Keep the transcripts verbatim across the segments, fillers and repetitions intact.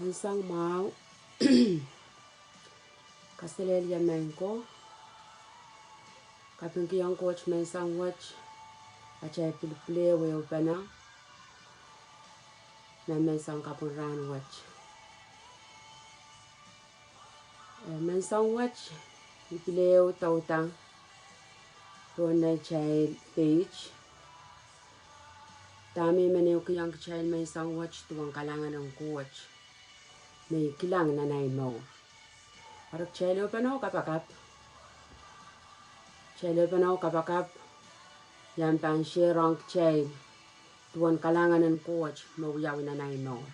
Menseng mwahu, kaselehlie mehn ko, kapingkihong Koht menseng wet, atail pilipil ehu ehupene nan menseng kapw en rahn wet. Eh, menseng wet, I pil ehu douda pohn neitail page. Dahme I men ehukihong kitail menseng wet duwen kalahngan en Koht me I kilang nan ei mour. Eri kitail ehupene kapakap. Kitail ehupene kapakap, I ahpw pahn share ong kitail duwen kalahngan en Koht me wiawi nan ei mour.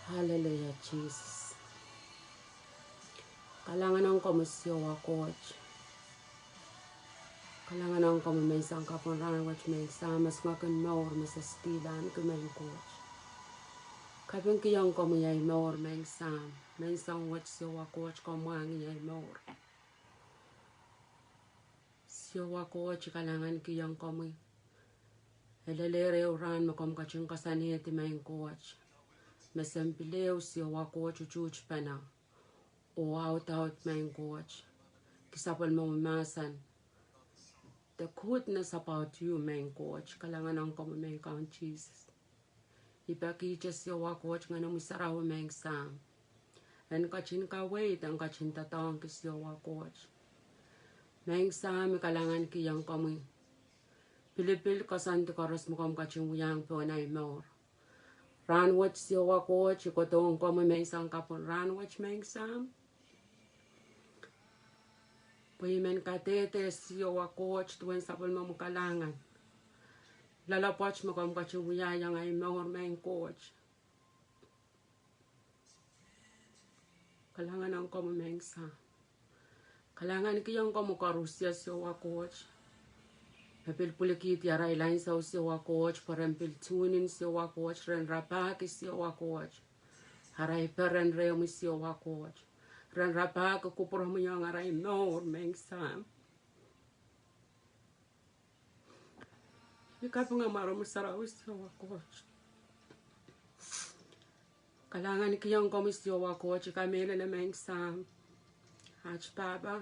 Hallelujah, Jesus. Kalahngan ong komwi Siohwa Koht. Kalahngan ong komwi menseng kapw en rahn wet menseng, me singek en mour, me sestila ni kumwail Koht. Kapingkihong komwi ei mour menseng, menseng wet Siohwa Koht komw mwahngih ei mour. Siohwa Koht, I kalahngankihong komwi. Ele lel ehu rahn me komw ketin koasoanehdi mehn Koht. Me se pil ehu Siohwa Koht utuhtpene oh audaud mehn Koht. Ki sapwellimomwi mahsen. The goodness about you mehn Koht. Kalahngan ong komwi mehn Kaun Sises. I pekihte Siohwa Koht Ngehnomwi Sarawi menseng. En ketin kaweid, en ketin doadoahngki Siohwa Koht. Menseng I kalahngankihong komwi. Pilipil koasoandi koaros me komw ketin wiahiong pohn ei mour. Rahn wet Siohwa Koht, I kohdohng komwi menseng kapw en rahn wet menseng. Pwe I men kadehde Siohwa Koht duwen sapwellimomwi kalahngan. Loalopwoat me komw ketin wiahiong ei mour mehn Koht. Kalahngan ong komwi menseng. Kalahngankihong komwi koaros Siohwa Koht. Me pil pwilikihdi arail ansou Siohwa Koht, pwe ren pil tune in Siohwa Koht, ren rapahki Siohwa Koht. Arail peren rehmwi Siohwa Koht. Ren rapahki kupwuromwi ong arail mour menseng. I kapinga mwaromwi sarawi Siohwa Koht. Kalahngankihong komwi Siohwa Koht, I kamehlele menseng. At Pahpa,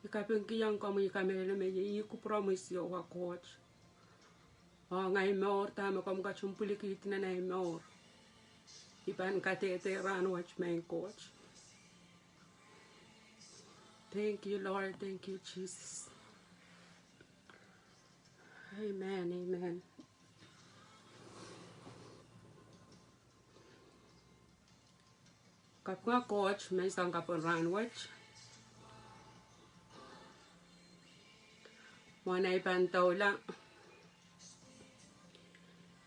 I kapingkihong komwi, I kamehlele me iei kupwuromwi Siohwa Koht. Ong ei mour, dahme komw ketin pwilikihdi nan ei mour. I pahn kadehde rahn wet mehn Koht. Thank you, Lord. Thank you, Jesus. Amen, amen. Kapinga Koht menseng kapw en rahn wet. Mwohn ei pahn doula,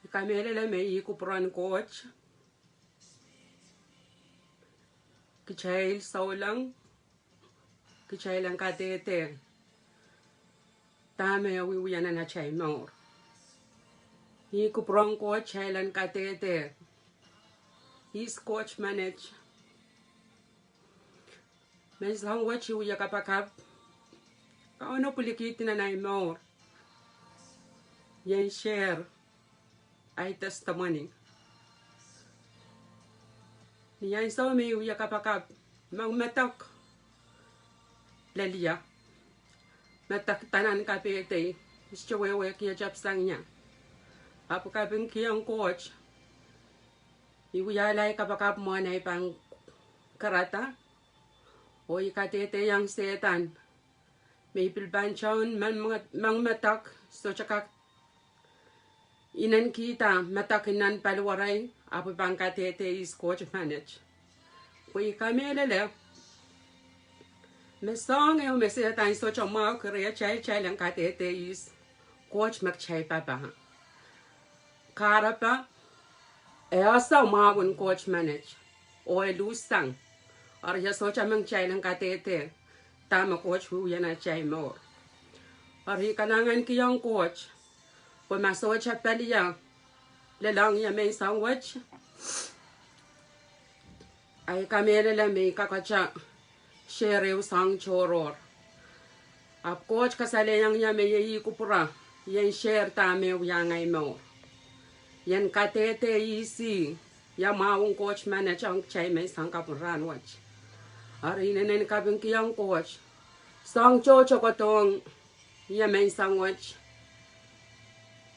I kamehlele me ih kupwuren Koht kitail souleng kitail en kadehde dahme wiewia nan atail mour. Ih kupwuren Koht kitail en kadehde ihs Koht menet. Menseng wet I wia kapakap, Kauno pwilikihdi nan ei mour ien share ei testimony. Ni ansou me I wia kapakap, me I medek lelia, medek danan kapehdei, I sohte wehwehki e tepsang ie. Ahpw kapingkihong Koht, I wiahla ei kapakap mwohn ei pahn karada, oh I kadehdehiong Sehdan me I pil pahn tohn meng, mengmedek, sohte kak inenen kihda medek nan paliwarei, ahpw I pahn kadehde ihs Koht menet. Pwe I kamehlele me soahng ehu me Sehdan sohte mwahuki rehtail, kitail en kadehde ihs Koht me kitail papah. Kahrepe e ese mwahu en Koht menet oh e luhssang. Eri e sohte meng kitail en kadehde dahme Koht wiewia nan atail mour. Eri I kalahngankihong Koht pwe ma sohte pil ie lelohng ie menseng wet, I kamehlele me I kakete share ehu soahng tohrohr. Ahpw Koht kasalehiong ie me iei ih kupwure ien share dahme wiahiong ei mour. I en kadehde ihs, ia mwahu en Koht menet ong kitail menseng kapw en rahnwet. Eri I inenen kapingkihong Koht soahng tohto kohdohng ie menseng wet,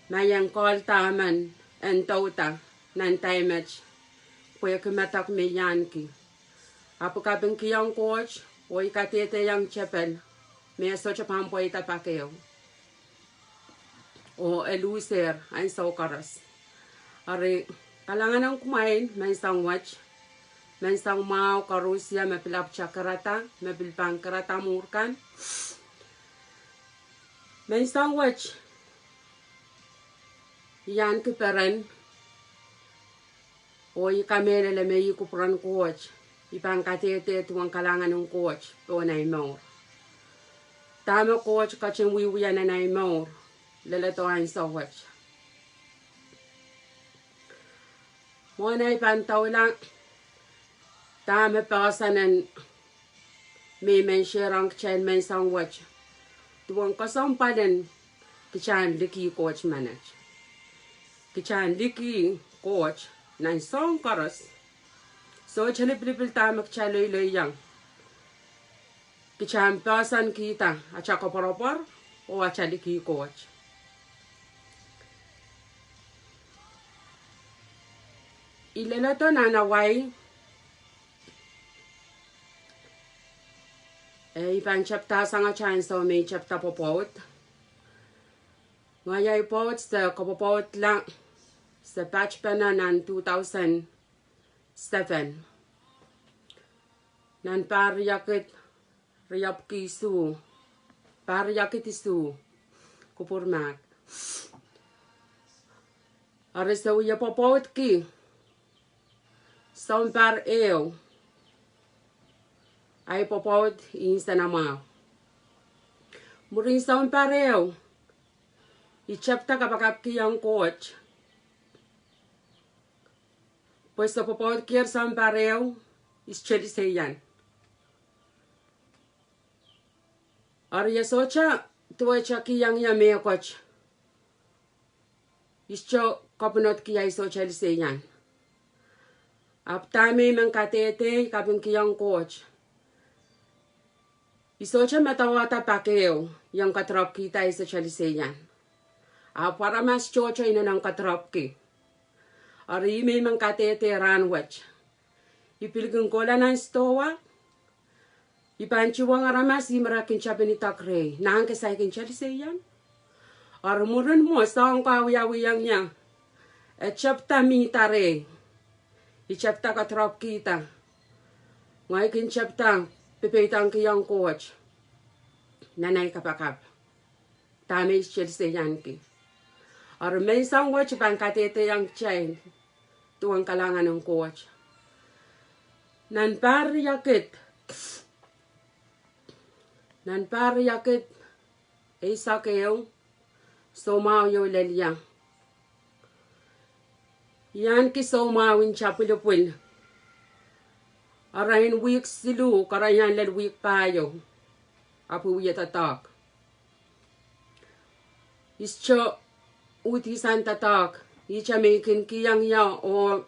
ma I en kohla emen en douda nan daimet, pwehki medek me I ahneki. Ahpw I kapingkihong Koht, oh I kadehdehiong tepel me e sohte pahn pweida pak ehu, oh e lusehr ansou koaros. Eri kalahngan ong kumwail menseng wet, menseng mwahu koaros me pil ahpwtehn kirada, me pil pahn kirada mwuhr kan. Menseng wet I ahneki peren, oh I kamehlele me ih kupwuren Koht I pahn kadehde duwen kalahngan en Koht pohn ei mour. Dahme Koht ketin wiewia nan ei mour leledo ansou wet. Mwohn ei pahn doula dahme poahsoan en me I men share ong kitail menseng wet, duwen kesempwal en kitail en liki Koht menet. Kitail en liki Koht nan soahng koaros. Sohte lipilipil dahme kitail loiloiong, kitail en poahsoankihda atail koapworopwor oh atail liki Koht. I leledo nan Hawaii, eh, I pahn tepda sang atail ansou me I tepda pwopwoud. Ngehi ahi pwoud se kopwopwoudla, se patpene nan two thousand seven, nan pahr riakid riepwiki isuh, pahr riakid isuh, kupwur mahk. Eri se wie pwopwoudki sounpar ehu, ahi pwopwoud I nsenamwahu. Mwurin sounpar ehu, I tepda kapakapki ong Koht pwe se pwopwoudkier sounpar ehu, I sohte liseian. Eri e sohte duwehte kihong ie mehkot, I sohte kapwunodki ahi sohte liseian. Ahpw dahme I men kadehde, I kapingkihong Koht, I sohte medewehda pak ehu I en kedirepwkihda ahi sohte liseian. Ahpw aramas tohto inenen kedirepwki. Eri ih me I men kadehde rahnwet. I pil kin kohla nan sidohwa, I pahn tuhwong aramas, ih me re kin tepin idek rehi, Nahn, ke saikinte liseian? Eri mwurin mwo soahng ko wiawihong ie, e tepda mihda rehi, I tepda kedirepwkihda. Ngehi kin tepda pepeidohngkihong Koht nan ahi kapakap dahme I sohte liseianki. Eri menseng wet I pahn kadehdehiong kitail duwen kalahngan en Koht. Nan pahr riakid, nan pahr riakid eisek ehu, soumwahu ieu lel ie, I ahneki soumwahu en tapwilipwil. Arail wihk siluh, karain lel wihk pahieu, ahpw I wie doadoahk. I sohte uhdisang doadoahk, ihte me I kin kihong ie oh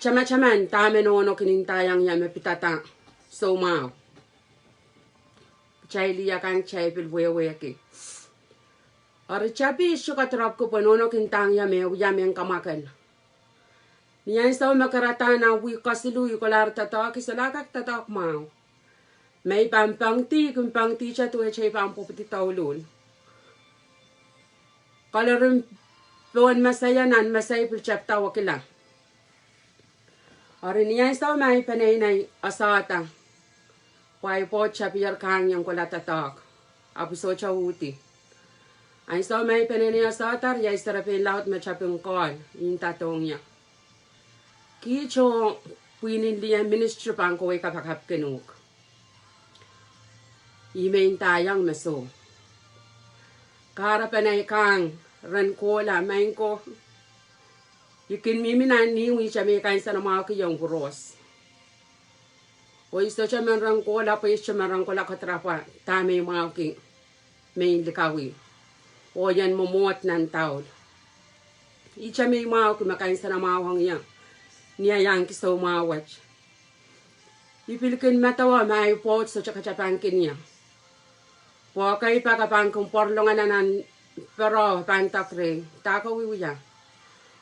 tamataman dahme nohno kin ndaiong ie me pidada soumwahu. Kitail lih akan kitail pil wehwehki. Eri tapi I sohte kedirepwki pwe nohno kin ndahng ie me wia mehn kamwakel. Ni ansou me kahrehda nan wihk kesiluh I kolahr doadoahk, I solahr kak doadoahk mwahu. Ma I pahn pangdi, I kin pangdihte duwehte I pahn pwopwidi douluhl. Kalorin pohn meseie nan mesei pil tepda wekila. Eri ni ansou me ahi peneinei esehda, pwe ahi pwoud tapier kahng I en kohla doadoahk, ahpw I sohte uhdi. Ansou me ahi peneinei esehda, riei serepein laud me tepin kohl, I ndaiong ie, Kiht oh pwihn en lih en ministry pahn kohwei kapakapkin uhk. Ih me I ndaiong me soh. Kahrepen ahi kahng ren kohla, maing ko, I kin mihmi nan ihmw, ihte me I kansenamwahukihong Koht. Oh I sohte men ren kohla, pwe I sohte men ren kohla kedirepwa dahme I mwahuki me I likawih oh I en mwomwohd nan daul. Ihte me I mwahuki me kansenamwahu ong ie ni ahi ahneki soumwahu wet. I pil kin medewe ma ahi pwoud sohte katapan kin ie. Pwe ekei pak e pahn kin pwarolong nan pere pahn dok rehi, dahkot wiewia.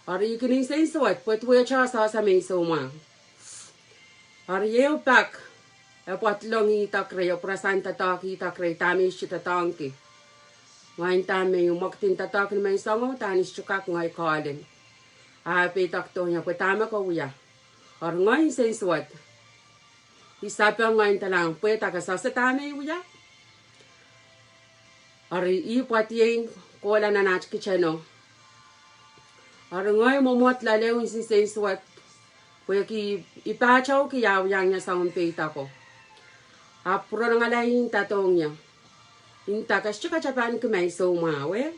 Eri I kin nsensuwed pwe duwehte e sehse me I soumwahu. Eri ehu pak e pwadlong ih dok rehi, e pwurasang doadoahk ih dok rehi, dahme I sohte doadoahngki. Ngehi nda me I mwekid en doadoahk ni menseng, oh dahme I sohte kak, ngehi kolin. A peidek dohng ie pwe dahme ke wia. Eri ngehi nsensuwed. I sapeng, ngehi ndalahng pwe dahkot, sehse dahme I wia. Eri ih pwadiein kohla nan at kitchen o. Eri ngehi mwomwohd loale nsensuwed pwehki I patohki ia wiahiong ie soangen peidek o. Ahpw pwuralahng ih nda dohng ie, I nda ke sohte katapanki ma I soumwahu, eh?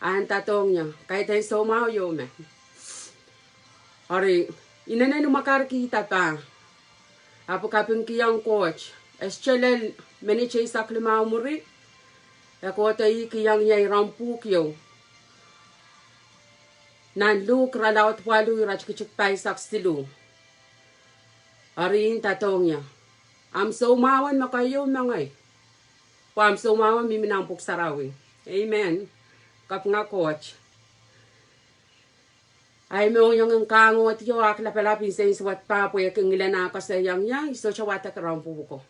A nda dohng ie, kaidehn soumwahu ieu me. Eri inenen mwakarkihda pah, ahpw I kapingkihong Koht. E sohte lel minit eisek limau mwuri, e kohdohkihong ie iren pwuhk ieu. Nan Luk irelaud waluh, iretikitik pahisek siluh. Eri I nda dohng ie, ahmw soumwahu me keieu mengei. Pwe ahmw soumwahu mihmi nan Pwuhk Sarawi. Amen. Kapinga Koht. Ahi mohngiong en kahngohdi oh aklapalap nsensuwed pah pwehki ngilen ah koasoiong ie I sohte wadek iren pwuhko.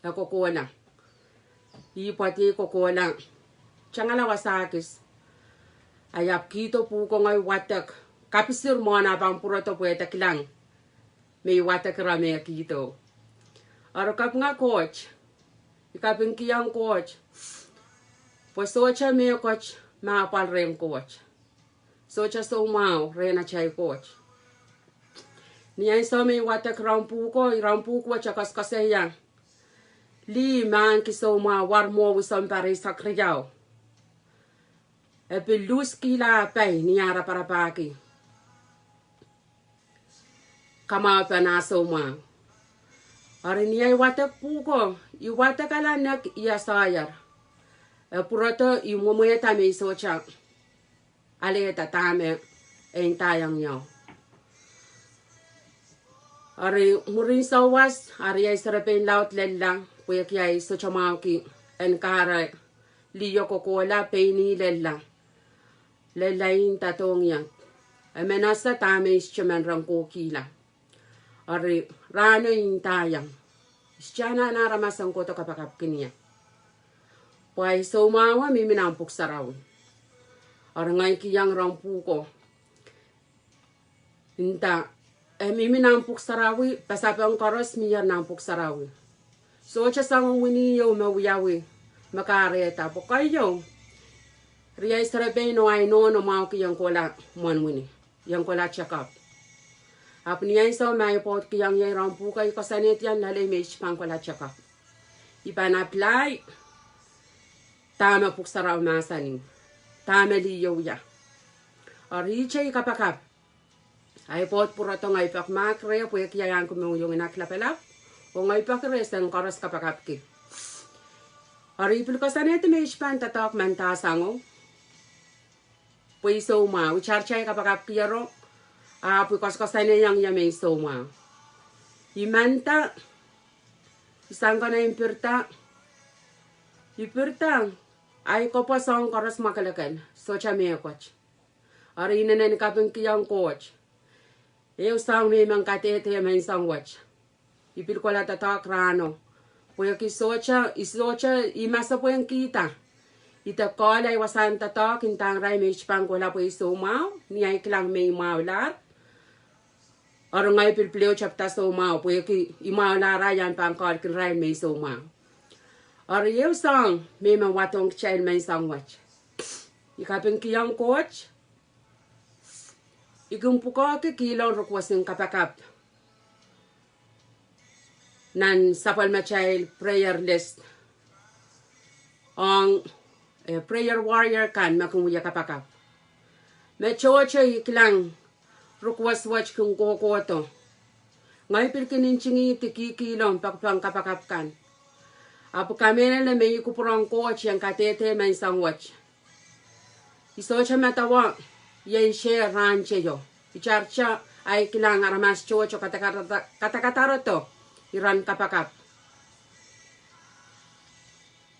E kokohla. Ih pwadie kokohla. Tangala wasa kis. A I ahpw kihdo pwuhko, ngehi wadek. Kapisir mwohn ah pahn pwurodo pwe de kilang me I wadek ire me kihdo. Eri kapinga Koht. I kapingkihong Koht pwe sohte mehkot me apwal rehn Koht. Sohte soumwahu rehn atail Koht. Ni ansou me I wadek iren pwuhko, iren pwuhko e koasoakoasoia lih me ahneki soumwahu, war mwohwi sounpar eisek riau. E pil luskihla ah pai ni ah raparapahki kamwahupen ah soumwahu. Eri ni ahi wadek pwuhko, I wadekala nek I asoier. E pwurodo, I mwomwehda me I sohte alehda dahme e ndaiong ie. Eri mwurin souwas, eri ahi serepein laud lella, pwehki ahi sohte mwahuki en kahre liho kokohla, pein ih lella. Lella I nda dohng ie, e men ese dahme I sohte men rong kohkihla. Eri rahno I ndaiong, I sohte anahne aramas en kohdo kapakapkin ie. Pwe ahi soumwahu mihmi nan Pwuhk Sarawi. Eri ngehi kihong iren pwuhko, I nda, e mihmi nan Pwuhk Sarawi, pasapeng koaros mie nan Pwuhk Sarawi. Sohte soangen wini ieu me wiawi me kahrehda pwe keieu, riei serepein oh ahi nohno mwahuki ien kohla mwohn wini, ien kohla checkup. Ahpw ni ansou me ahi pwoud kihong ie iren pwuhko, I koasoanehdiong loalei me I sohte pahn kohla checkup. I pahn apply dahme Pwuhk Sarawi mahsanih, dahme liho wia. Eri ihte I kapakap. Ahi pwoud pwurodo, ngehi peki mahk reh pwehki ahi ahneki mohngiong en aklapalap, oh ngehi peki reh sen koaros kapakapki. Eri I pil koasoanehdi me I sohte pahn doadoahk mandahsango pwe I soumwahu. I taritai kapakapki ero, ahpw I koasokoasoanehiong ie me I soumwahu. I manda, I sang konehng pirida, I pirida, ahi kopwa soahng koaros mwakelekel, sohte mehkot. Eri inenen kapingkihong Koht, ehu soahng me I men kadehde menseng wet. I pil kohla doadoahk rahno pwehki sohte, I sohte, I masepwehngkihda. I de kohla, I wasahn doadoahk, I ndahng irail me I sohte pahn kohla pwe I soumwahu, ni ahi kilang me I mwahulahr. Eri ngehi pil pil ehu tepida soumwahu pwehki I mwahulahr, I ahn pahn koahlkin irail me I soumwahu. Eri ehu soahng me I men wadohng kitail menseng wet, I kapingkihong Koht, I kin pwukoahki kihlong request en kapakap nan sapwellimatail prayer list ong, eh, prayer warrior kan me kin wia kapakap. Me tohto I kilang request wet kin kohkohdo, ngehi pil kin ntingihdi kihkihlong pekipek en kapakap kan. Ahpw I kamehlele me I kupwurong Koht ien kadehde menseng wet. I sohte medewe ien share rahn teio. Itar te ahi kilang aramas tohto kadakadar-, kadakadarodo iren kapakap.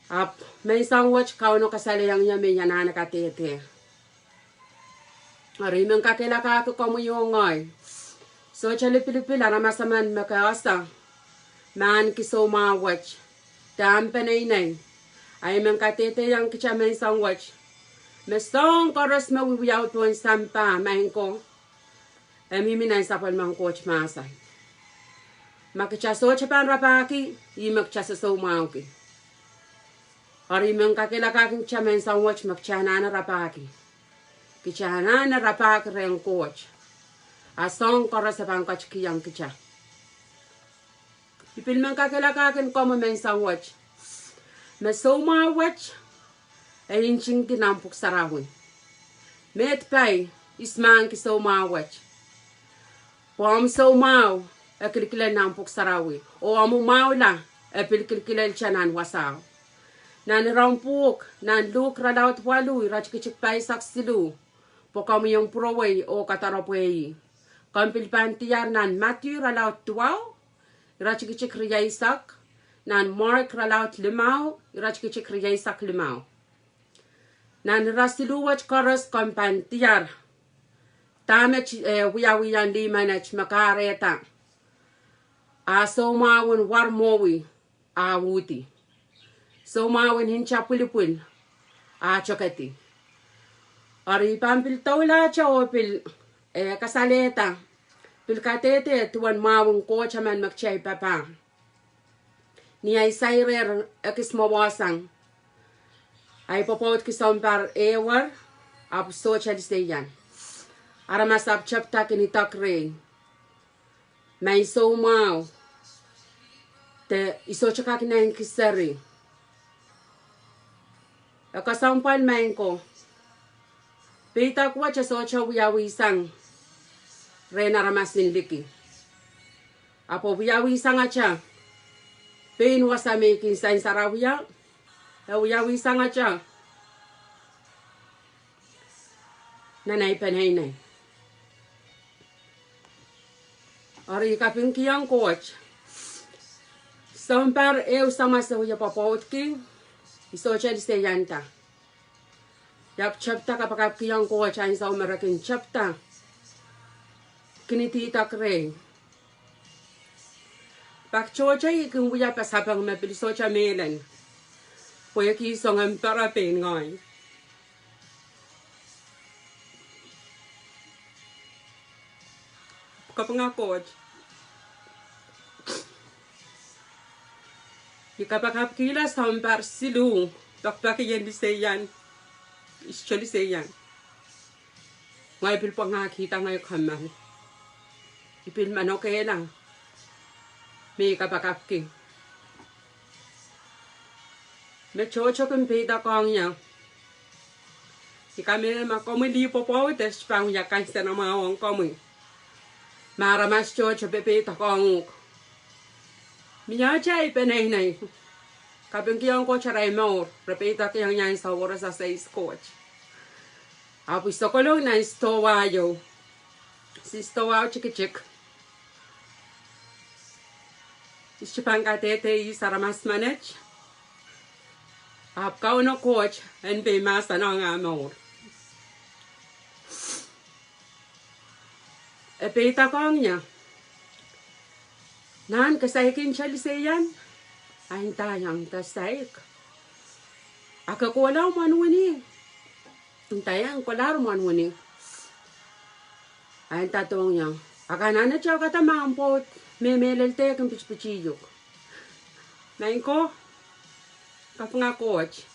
Ahpw menseng wet Kauno kasalehiong ie me I anahne kadehde. Eri I men kakehlakahki komwi oh ngehi. Sohte lipilipil aramas emen me ke ese me ahneki soumwahu wet, de ahmw peneinei. Ahi men kadehdehiong kitail menseng wet me soahng koaros me wiwiawi pohn sampah, maing ko, e mihmi nan sapwellimen Koht mahsen. Ma kitail sohte pahn rapahki, ih me kitail sosoumwahuki. Eri I men kakehlakahki kitail menseng wet me kitail anahne rapahki. Kitail anahne rapahki rehn Koht. A soahng koaros e pahn ketikihong kitail. I pil men kakehlakahkin komwi menseng wet me soumwahu wet e ntingdi nan Pwuhk Sarawi. Meid pai, ihs me ahneki soumwahu wet? Pwe omw soumwahu e kilkilel nan Pwuhk Sarawi, oh omw mwahula e pil kilkilel te nan wasao. Nan iren pwuhk, nan Luk irelaud waluh, iretikitik pahisek siluh, pwe komwi en pwurowei oh kadaropwe ih. Komw pil pahn diar nan Madiu irelaud duwau, iretikitik rieisek, nan Mark irelaud limau, iretikitik rieisek limau. Nan ire siluh wet koaros komw pahn diar dahme, eh, wiawihong lih menet me kahrehda. A soumwahun war mwowi a uhdi. Soumwahun nta pwilipwil a tokedi. Eri I pahn pil doulahte oh pil, eh, kasalehda, pil kadehde duwen mwahu en Koht emen me kitail papah. Ni ahi sairehr ekis mwowohsang, ahi pwopwoudki sounpar ehuehr, ahpw sohte liseian. Aramas ahpw tepda kin idek rehi. Ma I soumwahu, de I sohte kak naineki seri. E kesempwal, maing ko. Peidek wet e sohte wiawi sang rehn aramas en liki. Ahpw wiawi sangete pein wasa me I kin sansal ie, e wiawi sangete nan ahi peneinei. Eri I kapingkihong Koht. Sounpar ehu samwa se wie pwopwoudki, I sohte liseianda. I ahpw tepda kapakapkihong Koht ansou me re kin tepda kin ididek rehi. Pak tohto I kin wia pasapeng me pil sohte mehlel, pwehki I song en pere pein ngehi. Kapinga Koht. I kapakapkihla sounpar siluh, pekipek I en liseian, I sohte liseian. Ngehi pil pwangahkihda ngehi kommoal. I pil manokehla me I kapakapki. Me tohto kin peidohng ie. I kamehlele ma komwi lih pwopwoud e sohte pahn wia kansenamwahu ong komwi. Ma aramas tohto pepeidohng uhk. Mie atail peneinei kapingkihong Koht arail mour, re peidohng ie ansou wet, re sehse Koht. Ahpw I sokolong nan sidohwa ieu. Sidohwa tikitik. I sohte pahn kadehde ihs aramas menet. Ahpw Kauno Koht en pein mahsanihong ah mour. E peidohng ie. Nan ke saikinte liseian? Ai ndaiong ke saik. A ke kohla mwohn wini? Ndaiong kolahr mwohn wini. Ai ndadohng ie. A ke anahne tepda ma omw pwoud me mehlel de kin pitipiti uhk. Maing ko, kapinga Koht.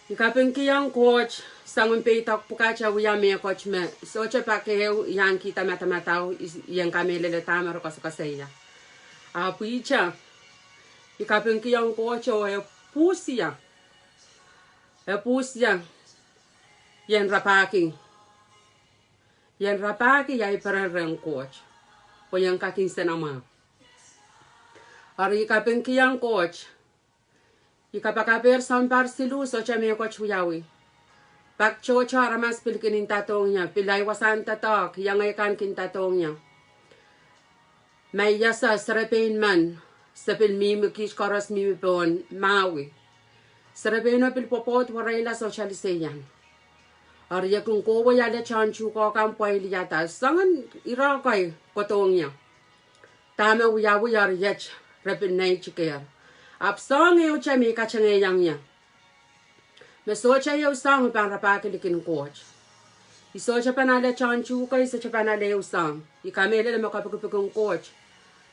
I kapingkihong Koht sang en peidek pwukat e wia mehkot me sohte pak ehu I ahnikihda madamadau, I en kamehlele dahme re koasokoasoia. Ahpw ihte, I kapingkihong Koht oh e pwuhsie, e pwuhsie, I en rapahki, I en rapahki ahi peren rehn Koht, pwe I en kak nsenamwahu. Eri I kapingkihong Koht. I kapakapehr sounpar siluh, sohte mehkot wiawi. Pak tohto aramas pil kin indadohng ie, pil ahi wasahn doadoahk, iengei kan kin indadohng ie. Ma I ese serepein men, se pil mihmi, kiht koaros mihmi pohn Maui. Serepeino pil pwopwoud wereila, sohte liseian. Eri e kin kohwei ale tohn tuhke kan pwailiada, soangen ire kei kohdohng ie. Dahme wiawi, eri iet re pil neitiker. Ahpw soahng ehute me I katengehiong ie, me sohte ehu soahng I pahn rapahki likin Koht. I sohte pahn ale tohn tuhke, I sohte pahn ale ehu soahng. I kamehlele me kapikipik en Koht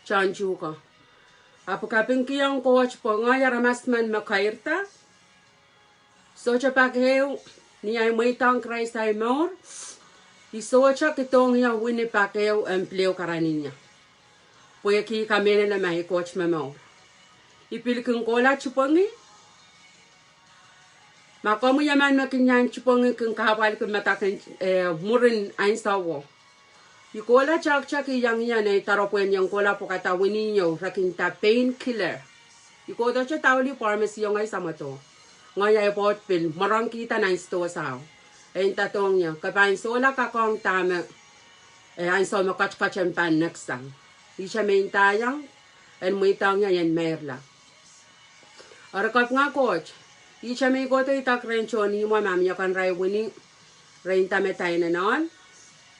tohn tuhke. Ahpw I kapingkihong Koht pwe ngehi aramas men me keirda. Sohte pak ehu, ni ahi mweidohng Krais ahi mour, I sohte kidohng ie wini pak ehu en pil ehu karanih ie. Pwehki I kamehlele me ahi Koht momour. I pil kin kohla tipwengih. Ma komwi emen me kin iang tipwengih, kin kahpwalki medek en, eh, mwurin ansouo. I kohla toahktoahk, I iang ie nei doaropwe en iang kohla pwukada wini ieu, re kin nda painkiller. I kohdohte daulih pharmacy ieu ngehi samwodo. Ngehi ahi pwoud pil mworongkihda nan sidohsao. E indadohng ie, ke pahn solahr kakohng dahme, eh, ansou me ketiket en pahn neksang. Ihte me I ndaiong, en mweidohng ie, en meirla. Eri kapinga Koht, ihte me I kohdo idek rehn tohn ihmwo ma mie kan irail wini, re nda me Tylenol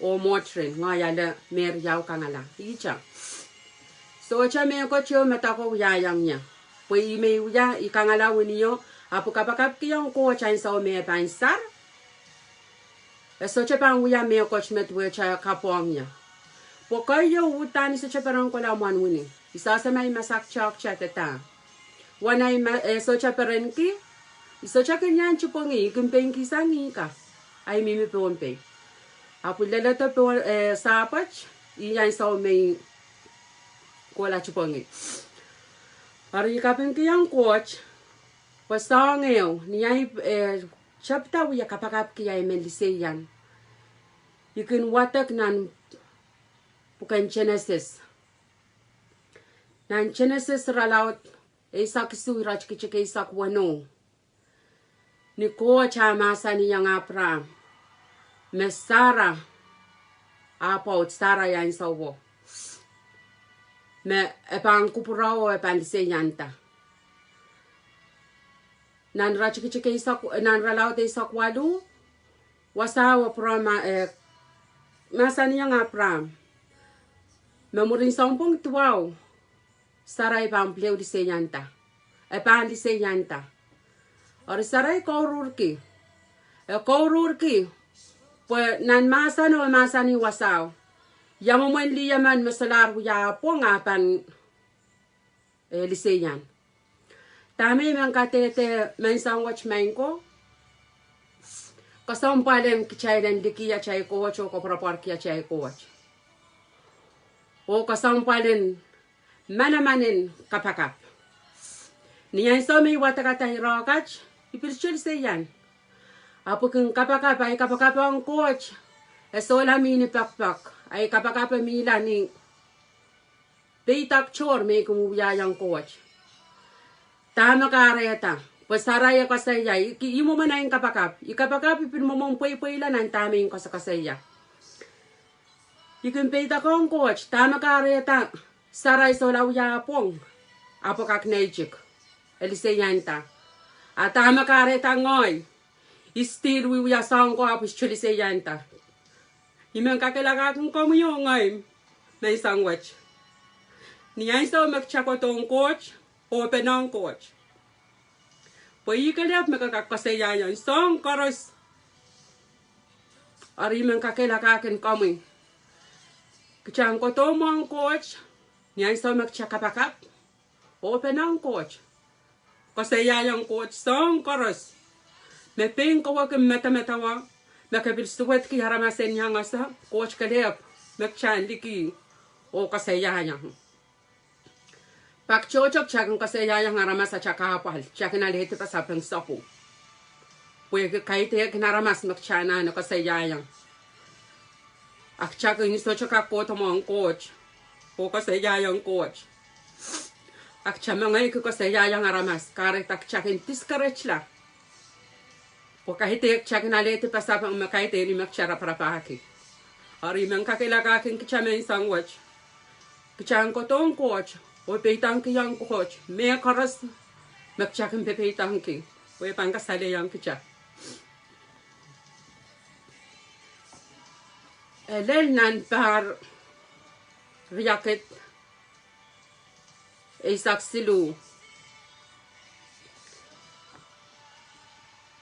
oh Motrin, ngehi ale mehriau kangala. Ihte. Sohte mehkot ieu me doadoahk wiahiong ie. Pwe ih me I wia, I kangala wini ieu, ahpw I kapakapkihong Koht ansou me e pahn sar. E sohte pahn wia mehkot me duwehte kapwong ie. Pwe keieu uhdahn I sohte peren kohla mwohn wini. I sehse ma I masak toahktoahk de dah. Wen ahi ma, eh, sohte perenki, I sohte kin iang tipwengih, I kin painkisang ih ka. Ahi mihmi Pohnpei. Ahpw I leledo pohn, eh, Sahpwet, ih ansou me I kohla tipwengih. Eri I kapingkihong Koht, pwe soahng ehu, ni ahi, eh, tepda wia kapakapki ahi men liseian. I kin wadek nan pwuken Genesis. Nan Genesis irelaud eisek isuh, iretikitik eisek weneu. Ni Koht ah mahsanihong Apraam me Sara, ah pwoud Sara ansouo, me e pahn kupwurao, e pahn liseianda. Nan iretikitik eisek, nan irelaud eisek waluh, wasao e pwurehng ma, eh, mahsanihong Apraam me mwurin sounpwong duwau, Sarai pahn pil ehu liseianda. E pahn liseianda. Eri Sarai kouruhrki. E kouruhrki pwe nan mahseno e mahsanih wasao, ia mwomwen lih emen me solahr wia ah pwong ah pahn, eh, liseian. Dahme I men kadehde menseng wet, maing ko? Kesempwal en kitail en liki atail Koht oh koapworopworki atail Koht. Oh kesempwal en manaman en kapakap. Ni ansou me I wadekada irehkat, I pil sohte liseian. Ahpw I kin kapakap, ahi kapakap ong Koht e solahr mih ni pekipek, ahi kapakap e mihla ni peidek tohr me I kin wiwiahiong Koht. Dahme kahrehda, pwe Sarai e koasoia, I ki, I mwomwen ahi kapakap. I kapakap, I pil mwomwen pweipweila nan dahme I koasokoasoia. I kin peidekohng Koht, dahme kahrehda Sarai solahr wia ah pwong, ahpw e kak neitik, e liseianda. A dahme kahrehda ngehi, I still wiewia soahng ko ahpw I sohte liseianda. I men kakehlakahkin komwi oh ngehi menseng wet, ni ansou me kita kohdohng Koht, ohpenohng Koht, pwe ih kelehpw me ke kak koasoiaiong soahng koaros. Eri I men kakehlakahkin komwi, kita en kohdo mwohn Koht ni ansou me kita kapakap, ohpenohng Koht, koasoiaiong Koht soahng koaros me pein kawehwe medemedewe, me ke pil suwedki aramas en iang ese Koht kelehpw me kita en liki oh koasoiaiong. Pak tohto kita kin koasoiaiong aramas ata kahpwal, kita kin alehdi pasapeng sapwu, pwehki kaidehkin aramas me kita anahne koasoiaiong. A kita kin sohte kak kohdo mwohn Koht oh koasoiaiong Koht, a kita mengei ki koasoiaiong aramas, kahrehda kita kin discouragela. Pwe kaidehk kitail kin alehdi pasapeng me kaidehn me kitail raparapahki. Eri I men kakehlakahkin kitail menseng wet, kitail en kohdohng Koht oh peidengkihong Koht mehkoaros me kitail kin pepeidengki, pwe e pahn kasalehiong kitail. E lel nan pahr riakid eisek siluh,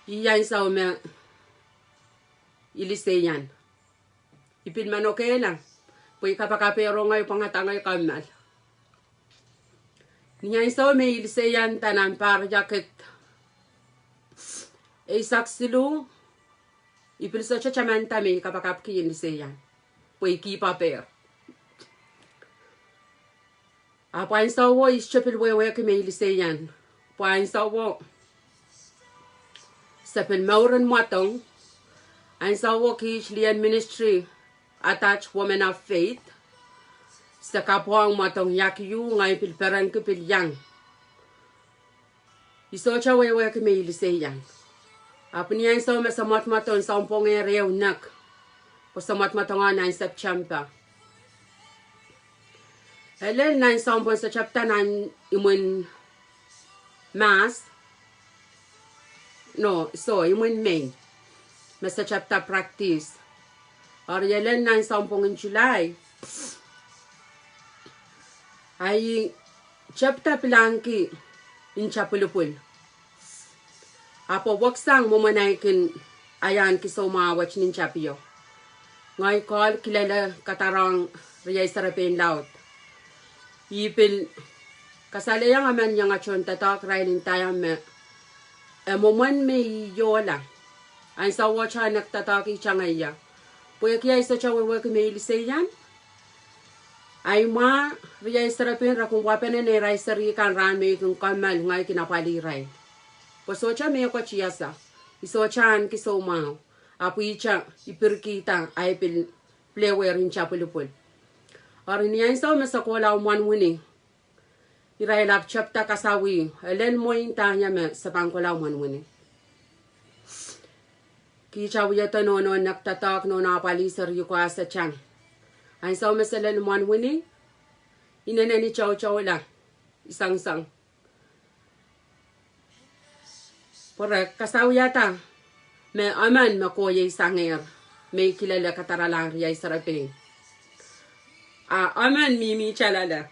ih ansou me I liseian. I pil manokehla pwe I kapakap rong ei pwangada ngehi kammal. Ni ansou me I liseian nan pahr riakid eisek siluh, I pil sohte tamanda me I kapakapki en liseian, pwe I kihpaper. Ahpw ansouo I sohte pil wehwehki me I liseian, pwe ansouo se pil mouren mwadong. Ansouo kiht lien ministry, Attached Women of Faith, se kapwong mwadong iakiu, ngehi pil perenki pil iang. I sohte wehwehki me I liseian. Ahpw ni ansou me se mwadmwadong, sounpwongehr ehu nek, pwe se mwadmwadong nan September. E lel nan sounpwong se tapda nan imwin Mahs, no, soh, imwin Mei, me se tapda practice. Eri e lel nan sounpwong en July, ahi tapda pilahngki nta pwulopwul. Ahpw weksang mwomwen ei kin ahneki soumwahu wet ni tapio, ngehi call kilele kadarohng riei serepein laud. I pil kasalehiong emen iang aton doadoahk irail ndaiong me e mwomwen me I iehla. Ansouo e nek doadoahk ihte ngehi, pwehki ahi sohte wehwehki me I liseian. Ahi mwahu riei serepein re kin wapene neirail seri kan rahn me I kin kammal ngehi kin apwalih irail, pwe sohte mehkot I ese, I sohte ahneki soumwahu. Ahpw ihte I pirkihda ahi pil pilewehrin nta pwulopwul. Eri ni ansou me se kohla mwohn wini, irail ahpw tapda kasawih, e lel mwein dahme se pahn kohla mwohn wini. Kihte wiedo nohno nek doadoahk, nohno apwalih seri ko ah se tang. Ansou me se lel mwohn wini, inenen I toutoula, I sengiseng, pwe re kasawiada me emen me kohieisangehr me I kilele kadaralahng riei serepein. A emen mihmihte loale,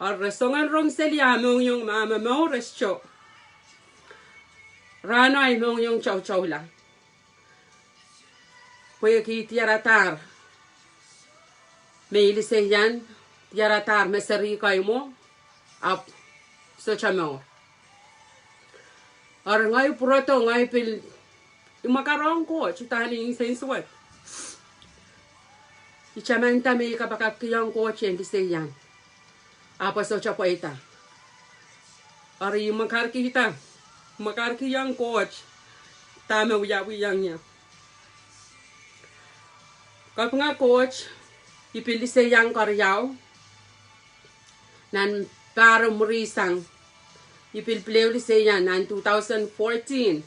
a re songen rong seli ah mohngiong me ah momour e sohte. Rahno ahi mohngiong toutoula, pwehki diaradahr me I liseian, diaradahr me seri ko mwo, ahpw sohte mour. Eri ngehi pwurodo, ngehi pil, I mwakarohng Koht, udahn I nsensuwed. I tamanda me I kapakapkihong Koht en liseian, ahpw e sohte pweida. Eri I mwakarkihda, mwakarkihong Koht dahme wiawihong ie. Kapinga Koht, I pil liseian keriau nan pahr mwurin sang. I pil pil ehu liseian nan two thousand fourteen,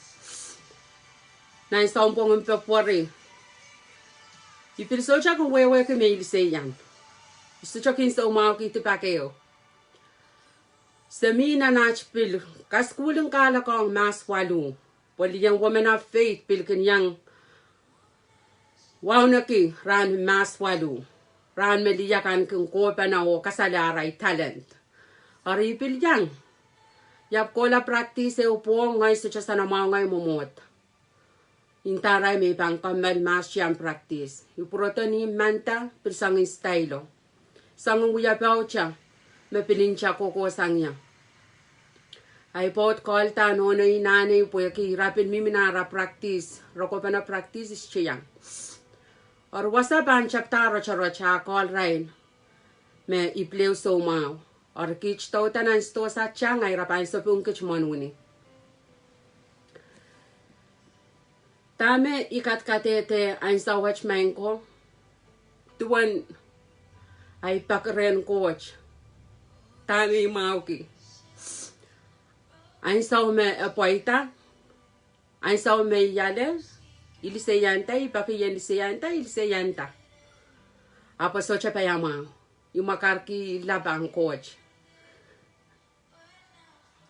nan sounpwong en Pwehpweri. I pil sohte kin wehwehki me I liseian. I sohte kin soumwahukihdi pak ehu. Se mi nan aht pil kasukuhl en kahlek ong Mahs waluh, pwe lien Women of Faith pil kin iang wauneki rahn Mahs waluh, rahn me lih akan kin kohpene oh kasale arail talent. Eri I pil iang, I ahpw kohla practice ehu pwohng, ngehi sohte sanahnamwahu ngehi mwomwohd. Ndahrail me I pahn kammal Mahs tiahn practice. I pwurodo ni manda pil sangin style o, sangin wia pahute me pil nta kohkohsang ie. Ahi pwoud callda nohno inanei pwehki ira pil mihmi nan ara practice, re kohpene practice I sohte iang. Eri wasa pahn tapda rotorot, a call irail me I pil ehu soumwahu. Eri kiht douda nan sidohsa tang, a ira pahn sapwung kiht mwohn wini. Dahme I kadkadehde ansou wet, maing ko, duwen ahi peki rehn Koht, dahme I mwahuki ansou me e pweida, Ansou me I ale, I liseianda, I peki ien liseianda, I liseianda. Ahpw e sohte paiamwahu. I mwakarki, I lap ong Koht.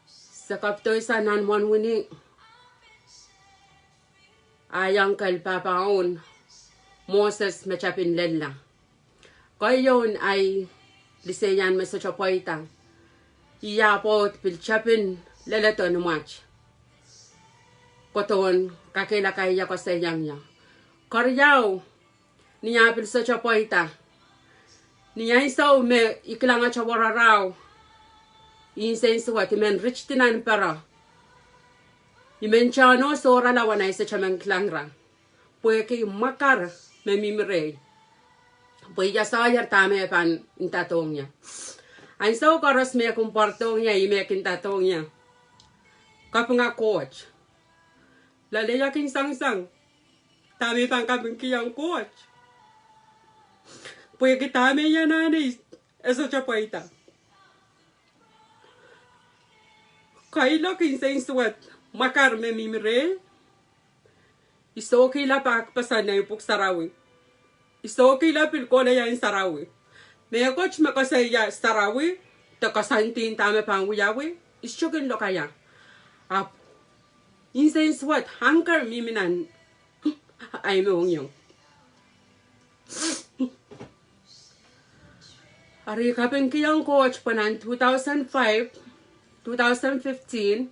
Se kapidoi sang nan mwohn wini, a iang kel pahpa en Moses me tapin lella. Keieun ahi liseian me sohte pweida, I ahpw pil tapin leledo ni mwat. Kohdohn kakehlaka ia koasoiaiong ie. Keriau, ni ah pil sohte pweida, ni ansou me I kilangete wararahu, insensuwed, I men ritidi nan pere. I men tohn sohrala wen I sohte men kilang ira, pwehki mwakar me mihmi rehi. Pwe I asahier dahme pahn ndadohng ie. Ansou koaros me kin pwardohng ie, I me kin ndadohng ie, kapinga Koht. Loale I kin soangen dahme pahn kapingkihong Koht, pwehki dahme I anahne e sohte pweida. Kailok, insensuwed, mwakar me mihmi rehi. I sohkihla pak poson nei pwuhk sarawi. I sohkihla pil kohla ia en sarawi. Mehkot me koasoia sarawi de koasoandi dahme pahn wiawi, I sohte kin lokaia. Ahpw insensuwed, hunger, mihmi nan ahi mohngiong. Eri I kapingkihong Koht pwe nan two thousand five, two thousand fifteen,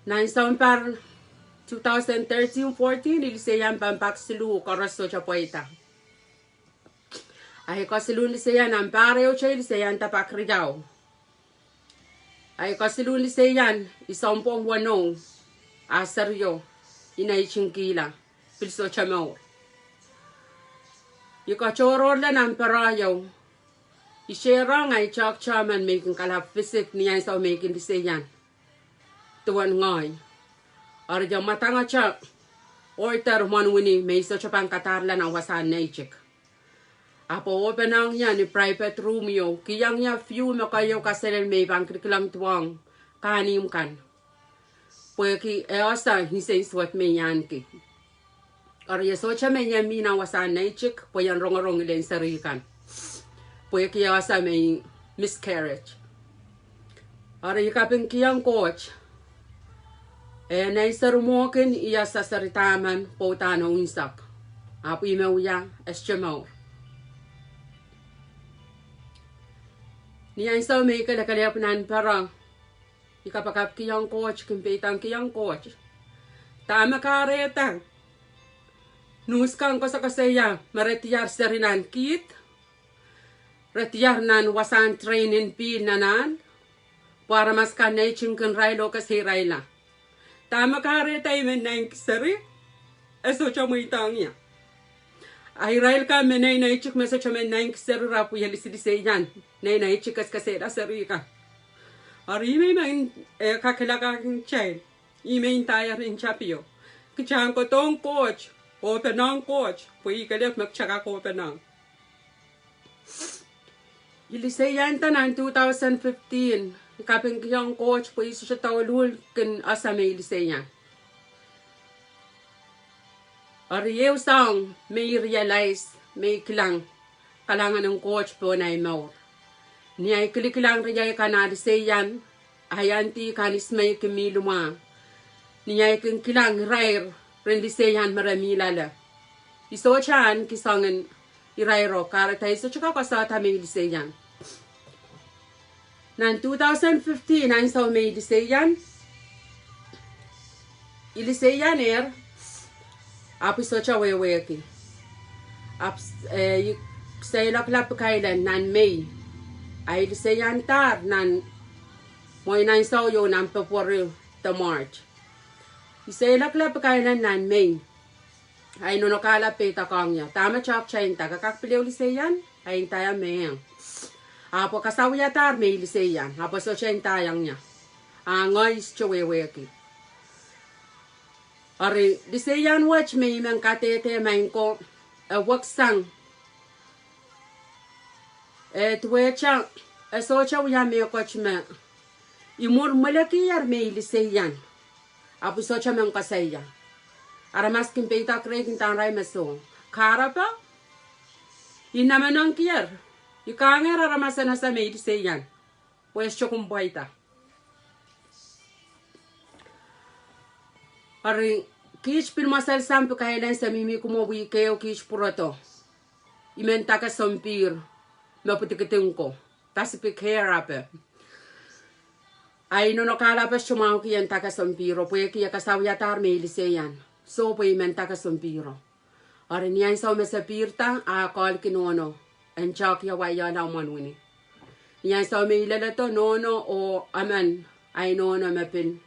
nan sounpar two thousand thirteen fourteen, I liseian pahn pak siluh, koaros sohte pweida. Ahi kesiluhn liseian nan pahr ehute I liseianda pak riau. Ahi kesiluhn liseian I sounpwong weneu, a serio, I neitikihla, pil sohte mour. I katohrohrla nan pere ieu. I seirohng ahi toahkte men me I kin kalap fisik ni ansou me I kin liseian duwen ngehi. Eri e mwadangete order mwohn wini me I sohte pahn kadarala nan wasahn neitik. Ahpw e openehng ie ni private room ieu, kihong ie view me keieu kaselel me I pahn kilkilang duwehng kahnimw kan. Pwehki e ese insensuwed me I ahneki. Eri e sohte me I en mih nan wasahn neitik pwe I en rongorong ilen seri kan, pwehki e ese me I miscarriage. Eri I kapingkihong Koht, e nei seri mwo kin I ese seri dahmen pwe udahn e unsek. Ahpw I me wia, e sohte mour. Ni ansou me I kelekelehpw nan pere, I kapakapkihong Koht, kin peidohng kihong Koht, dahme kahrehda nuhs kan koasokoasoia me re diar seri nan kihd, re diar nan wasahn train en pihl nan ahl, pwe aramas kan neitik kin irail oh kesehirailla. Dahme kahrehda I men naineki seri, e sohte mweidohng ie. A irail kan me neineitik me sohte men naineki seri, re pwia lisiliseian, neineitik kesehla seri kan. Eri I men, e kakehlaka kin kitail, I men ndaier interview. Kitail en kohdohng Koht, openehng Koht, pwe I kelehpw me kitail kak openehng. I liseianda nan two thousand fifteen, I kapingkihong Koht pwe I sohte douluhl kin ese me I liseian. Eri ehu soahng me I realize, me I kilang kalahngan en Koht pohn ahi mour, ni ahi kilikilang riei kan, a liseian, ahi auntie kan Ismei kin mih limwah, ni ahi kin kilang irair ren liseian me re mih loale. I sohte ahneki soangen irairo, kahrehda I sohte kak koasoanda me I liseian. Nan two thousand fifteen ansou me I liseian, I liseianehr, ahpw I sohte wehwehki. Ahpw, eh, I seiloakla Pikaila nan Mei. A I liseiandahr nan mwein ansou ieu nan Pwehpweri de March. I seiloakla Pikaila nan Mei. A I nonokala peidohng ie, dahme toahkte nda, ke kak pil ehu liseian? A I ndaia, mie. Ahpw e kasawiadahr me I liseian, ahpw e sohte ndaiong ie. A ngehi I sohte wehwehki. Eri liseian wet me I men kadehde maing ko, e weksang. E duwehte, e sohte wia mehkot me I mwur mwelekier me I liseian. Ahpw I sohte men koasoia. Aramas kin peidek rehi kin ndahng irail me soh. Kahrepe, I namenengkier. I kahngehr aramas en ese me I liseian. Pwe e sohte kin pweida. Eri, kiht pil mweselsang pikaileng se mihmi kumwo wihk ehu kiht pwurodo. I men dake sompihr me pwidikiding ko. Pacific Air ape. A I nohno kahlape sohte mwahuki en dake sompihro, pwehki e kasawiadahr me I liseian. Soh pwe I men dake sompihro. Eri ni ansou me se pihrda, a kohl ki nohno, en tehk ie wai iehla mwohn wini. Ni ansou me I leledo nohno oh emen, ahi nohno me pil,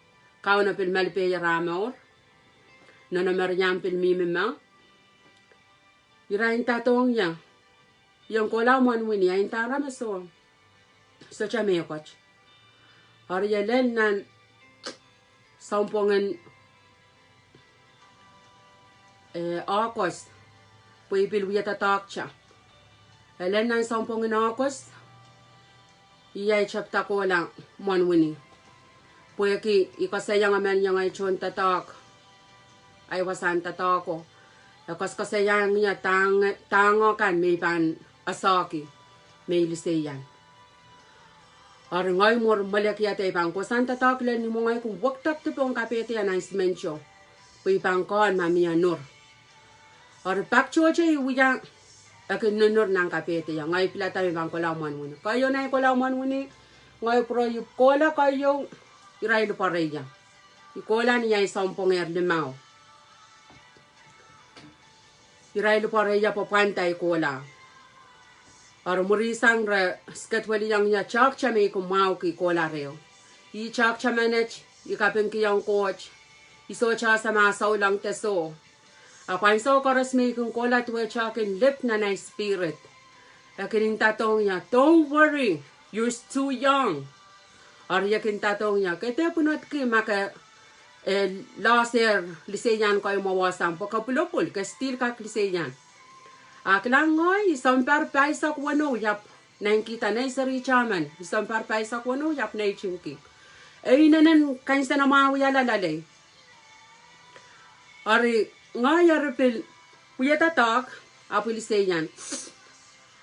Kauno pil malipeie rahn mour. Nohno Meriam pil mihmi mwo. Ira indadohng ie, I en kohla mwohn wini, a I ndahng ira me soh. Sohte mehkot. Eri e lel nan sounpwongin, eh, August, pwe I pil wie doadoahkte. E lel nan sounpwongin August, I ei tepda kohla mwohn wini. Pwehki I koasoiong emen iang ahi tohndoadoahk, ahi wasahn doadoahko. E koasokoasoiong ie dahng, dahng kan me I pahn esehki me I liseian. Eri ngehi mwur mwelekiada I pahn kohsang doadoahk lel ni mwenge kin wekdekdi pohn kapehde announcement o. Pwe I pahn kohn ma mie nur. Eri pak tohto I wia, e kin nurnur nan kapehde. Ngehi pilada me I pahn kohla mwohn wini. Keieu nan I kohla mwohn wini, ngehi pwurehng I kohla keieu, irail pwareia. I kohla ni ahi sounpwongehr limau. Irail pwareia pwapwand ahi kohla. Eri mwurin sang re schedule-iong ie tehkte me I kin mwahuki kohla reh. Ih tehkte menet, I kapingkihong Koht. I sohte ese ma souleng de soh. Ahpw ansou koaros me I kin kohla duwehte I kin lip nan ahi spirit. E kin indadohng ie, don't worry, you're too young. Eri e kin indadohng ie, ke dehr pwunodki ma ke, eh, losehr liseian ko mwowe sang pwe ke pwulopwul, ke still kak liseian. A kilang ngehi, I sounpar pahisek weneu I ahpw naitikihda nei seri German, I sounpar pahisek weneu I ahpw naitikihki. E inenen kansenamwahu wiahla loalei. Eri ngehi eri pil wie doadoahk, ahpw I liseian.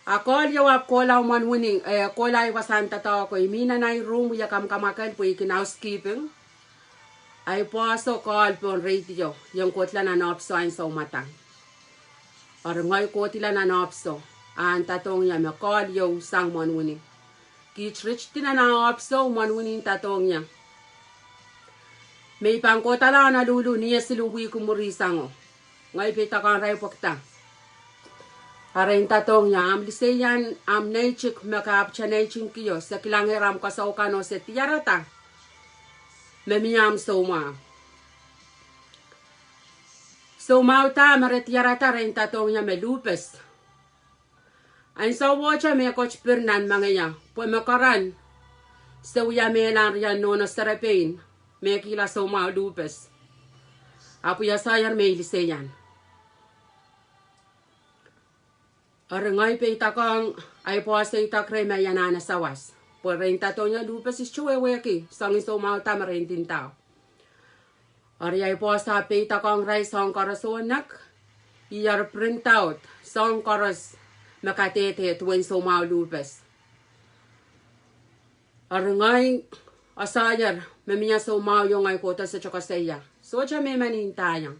A kohl ieu ahpw kohla mwohn wini, eh, kohla ahi wasahn doadoahko, I mih nan ahi room wie kamwakamwakel pwe I kin housekeeping. Ahi pwoaso kohl pohn radio, I en kohdla nan ohpiso ansou mwadang. Eri ngehi kohdla nan ohpiso, a indadohng ie me kohl ieu sang mwohn wini. Kiht ritidi nan ah ohpiso mwohn wini indadohng ie me I pahn kohdahla Honolulu ni esiluh wihk mwurin sango. Ngehi peidokiong irail pwekida. A re indadohng ie, ahmw liseian, ahmw neitik me ke ahpwte neitikio, se kilangehr ahmw koasoi kan oh se diarada me mie ahmw soumwahu. Soumwahu da me re diarada? Re indadohng ie me lupes. Ansouwohte mehkot pil nan mengei, pwe me keren se wia mehla riau nohno serepein me kihla soumwahu lupes. Ahpw I eseier me I liseian. Eri ngehi peidokiong ahi pwoaso, I idek rehi ma I anahne sawas, pwe re indadohng ie lupes I sohte wehwehki, soangen soumwahu da me re ndinda. Eri ahi pwoaso ahpw peidokiong irail soahng koaros oh nek, I eri print out soahng koaros me kadehde duwen soumwahu lupes. Eri ngehi eseier me mie soumwahu ieu, ngehi kohdo sohte koasoia, sohte me I men ndaiong.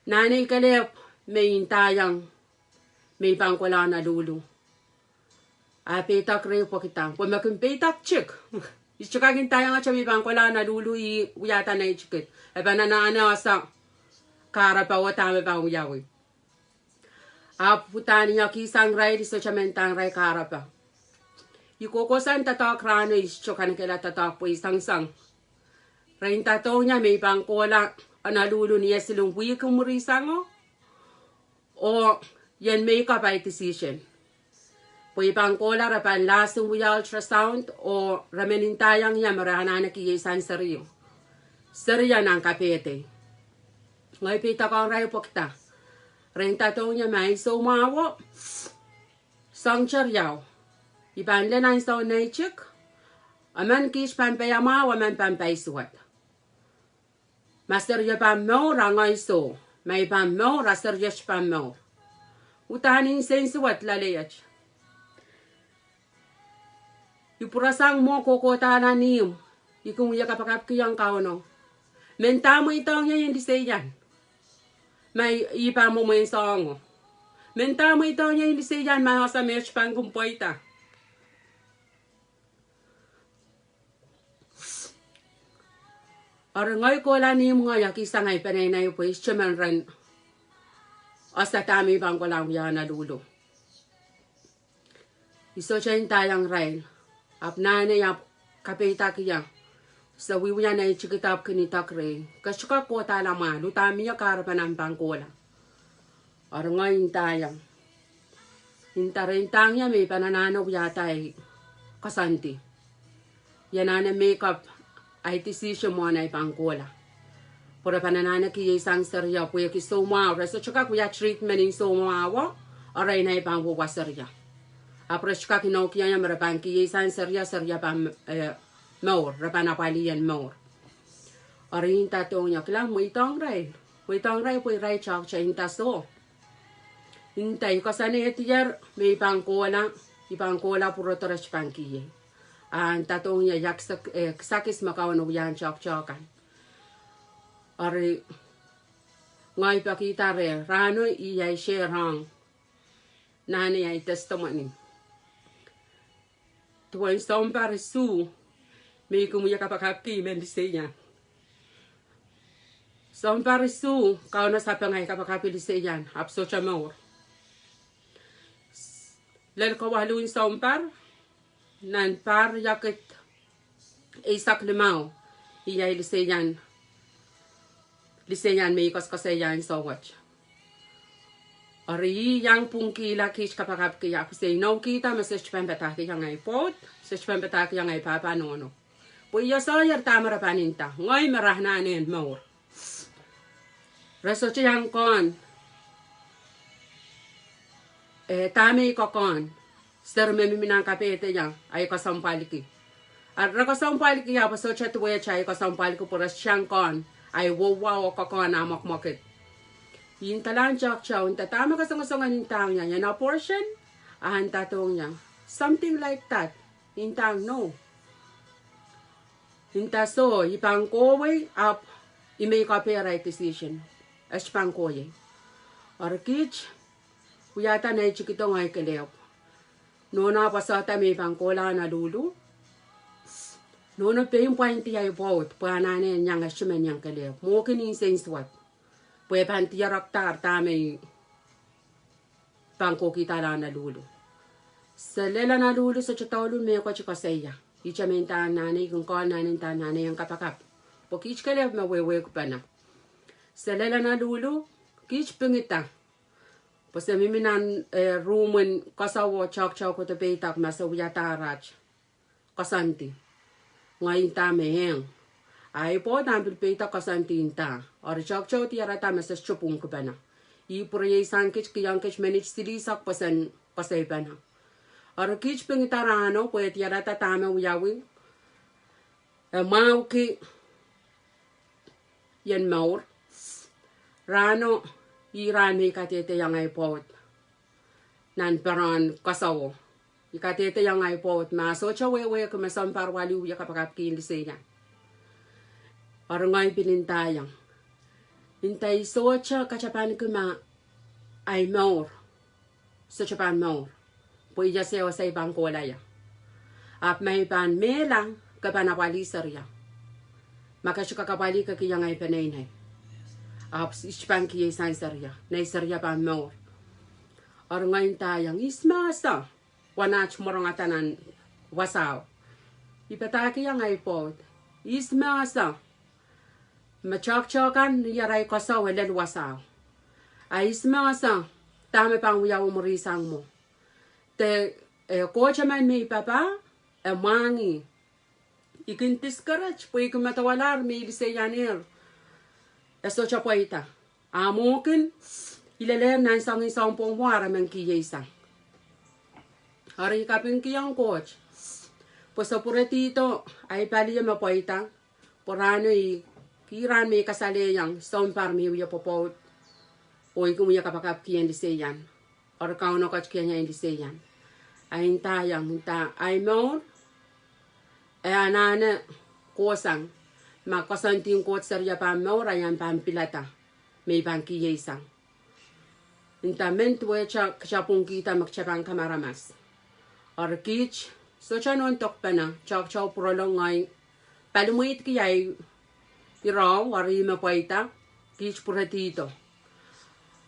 Nan ei kelehpw me I ndaiong me I pahn kohla Honolulu. A peidek rehi pwekida, pwe me kin peidek tik. I sohte kak ndaiongete me I pahn kohla Honolulu, I wiahda neitikid. E pahn anahne ese kahrepe oh dahme pahn wiawi. Ahpw udahn I ekihsang irail, I sohte men ndahng irail kahrepe. I kohkohsang doadoahk rahno, I sohte kanekehla doadoahk pwe I sengiseng. Re indadohng ie me I pahn kohla Honolulu ni esiluh wihk mwurin sango. Oh I en make up ahi decision pwe I pahn kohla, re pahn lahsin wia ultrasound oh re men ndaiong ie me re anahne kihsang serio, serio nan kapehde. Ngehi peidokiong irail pwekida. Re indadohng ie me ahi soumwahuo soang teriau. I pahn lel ansou neitik, Emen kiht pahn paiamwahu, emen pahn paisuwed. Ma serio pahn mour, a ngehi soh. Ma I pahn mour, a serio pahn mour. Uhdahn insensuwed loaleiet. I pwurasang mwo kohkohdahla ihmw, I kin wie kapakapkihong Kauno. Mendahte mweidohng ie en liseian, ma I, I pahn mwomwen soahngo. Mendahte mweidohng ie en liseian, ma ese me I pahn kin pweida. Eri ngehi kohla ihmw ngehi, a kihsang ei peneinei pwe I sohte men ren ese dahme I pahn kohla wiahla Lulu. I sohte ndaiong irail, ahpw nahnei ahpw kapeidek ie. Se wiewia nei tikid ahpw kin idek rehi, ke sohte kak kohdahla mwahl, uhdahn mie kahrepen ahmw pahn kohla. Eri ngehi ndaiong, nda re ndahng ie me I pahn anahne wiahda ei koasoandi. I anahne make up ei decision mwohn ei pahn kohla. Pwe re pahn anahne kihsang serio pwehki soumwahu, re sohte kak wia treatment en soumwahu, eri nei pahn wehwe serio. Ahpw re sohte kak inoukihong ie me re pahn kihsang serio, serio pahn, eh, mour, re pahn apwalih en mour. Eri I nda dohng ie, kilang, mweidohng irail, mweidohng irail pwe irail toahkte. I nda soh. I nda I koasoanehdier me I pahn kohla, I pahn kohla pwurodo re sohte pahn kihsang. A I nda dohng ie, ia kisakis, eh, kisakis me Kauno wiahiong toahkte kan. Eri ngehi pekihda reh, rahno I iei share ong nahnei ei testimony. Duwen sounpar isuh me I kin wie kapakapki men liseian. Sounpar isuh Kauno sapeng ei kapakap en liseian, ahpw sohte mour. Lel kawaluhn sounpar, nan pahr riekid eisek limau, I iei liseian, liseian me I koasokoasoia ansou wet. Eri I iang pwungkihla kiht kapakapki, ahpw se inoukihda me se sohte pahn padahkihong ei pwoud, se sohte pahn padahkihong ei pahpa nohno. Pwe I soaier dahme re pahn nda, ngehi me re anahne mour. Re sohte iang kohn, eh, dahme I kokohn, seri me mihmi nan kapehde ie, ei kesempwalki. Eri re kesempwalki, ahpw sohte duwehte ei kesempwalki pwe re sohte iang kohn ei wouwa oh kokohn ah mwekmwekid. I ndalahng toahkte, I nda dahme ke songosong en ndahng ie, en abortion? A e nda dohng ie, something like that. I ndahng no. I nda soh, I pahn kohwei, ahpw I mei kapehr ei decision. E sohte pahn kohwei. Eri kiht wiahda nei tikido ngehi kelehpw. Nohno ahpw wasa da me I pahn kohla nan Lulu. Nohno pein pwaindi ei pwoud pwe anahne en iang estimate en iang kelehpw. Mwo kin insensuwed. Pwe e pahn diarekdahr dahme I pahn kohkihda nan Lulu. Se lel nan Lulu, sohte douluhl mehkot I koasoia. Ihte me I ndahng nahnei, I kin kohla nahnei, I ndahng nahnei en kapakap. Pwe kiht kelehpw me wehwehkipene. Se lel nan Lulu, kiht pingida. Pwe se mihmi nan, eh, room en koasoawo, toahkte kohdo peidek ma se wiadahr aht koasoandi. Ngehi nda me eng. A ei pwoud ahpw pil peidek koasoandi nda. Eri toahkte diarada me se sohte pwungkipene. Ih pwurehsang kiht, kihong kiht minit silihsek pwe sen koasoipene. Eri kiht pingida rahno pwe diarada dahme wiawi. E mwahuki ien mour. Rahno, ih rahn me I kadehdehiong ei pwoud. Nan peren koasoawo. I kadehdehiong ei pwoud ma sohte wehwehki me sounpar waluh I wie kapakapki en liseian. Eri ngehi pil ndaiong. Nda I sohte katapanki ma ei mour sohte pahn mour. Pwe I sewese I pahn kohla ie. Ahpw ma I pahn mehla, ke pahn apwalih serio. Ma ke sohte kak apwalih, ke kihong ei peneinei. Ahpw I sohte pahn kihsang serio. Nei serio pahn mour. Eri ngehi ndaiong, ihs me ese? Wen aht mwurongada nan wasao. I padahkihong ei pwoud. Ihs me ese? Me toahkte kan ni arail koasoawo lel wasao. A ihs me ese dahme pahn wiawi mwurin sang mwo. De, eh, Koht emen me I papah, e mwahngih. I kin discourage, pwe I kin medewalahr me I liseianehr. E sohte pweida. A mwo kin, I lelehr nan soangen sounpwong mwo a re men kihsang. Eri I kapingkihong Koht. Pwe se pwuredihdo ahi palio me pweida, pwe rahno ih, ki rahn me I kasalehiong sounpar me I wie pwopwoud, oh I kin wie kapakapki en liseian. Eri Kauno ketikihong ie en liseian. A I ndaiong, nda ahi mour, e anahne kohsang, ma koasoandi en Koht serio pahn mour, a I en pahn pilada me I pahn kihsang. Nda men duwehte kita pwungkihda me kita pahn kamaramas. Eri kiht, sohte nohn dokpene, toahkte pwurolong, ngehi palimweidki ahi irahu, eri ih me pweida, kiht pwuredihdo.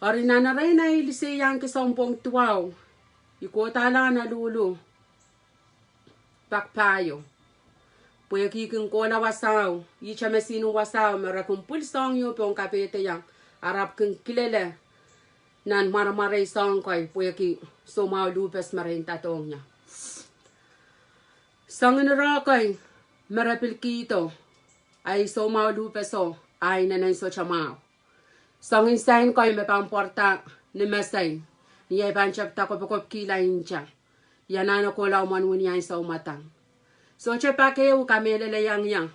Eri nan erein ahi liseiangki sounpwong duwau, I kohdahla aluhlu pak pahieu. Pwehki I kin kohla wasao, ihte me sihn wasao me re kin pwil soahng ieu pohn kapehdiong, ahpw re kin kilele nan mwaremwarei soahng kei, pwehki soumwahu luhpes me re ndadohng ie. Soangen ire kei me re pil kihdo ahi soumwahu luhpeso, a inenen sohte mwahu. Soangen sain kei me pahn pwarada ni mesei, ni ahi pahn tepda kopokopkihla nta, I anahne kohla mwohn wini ansou mwadang. Sohte pak ehu I kamehlelehiong ie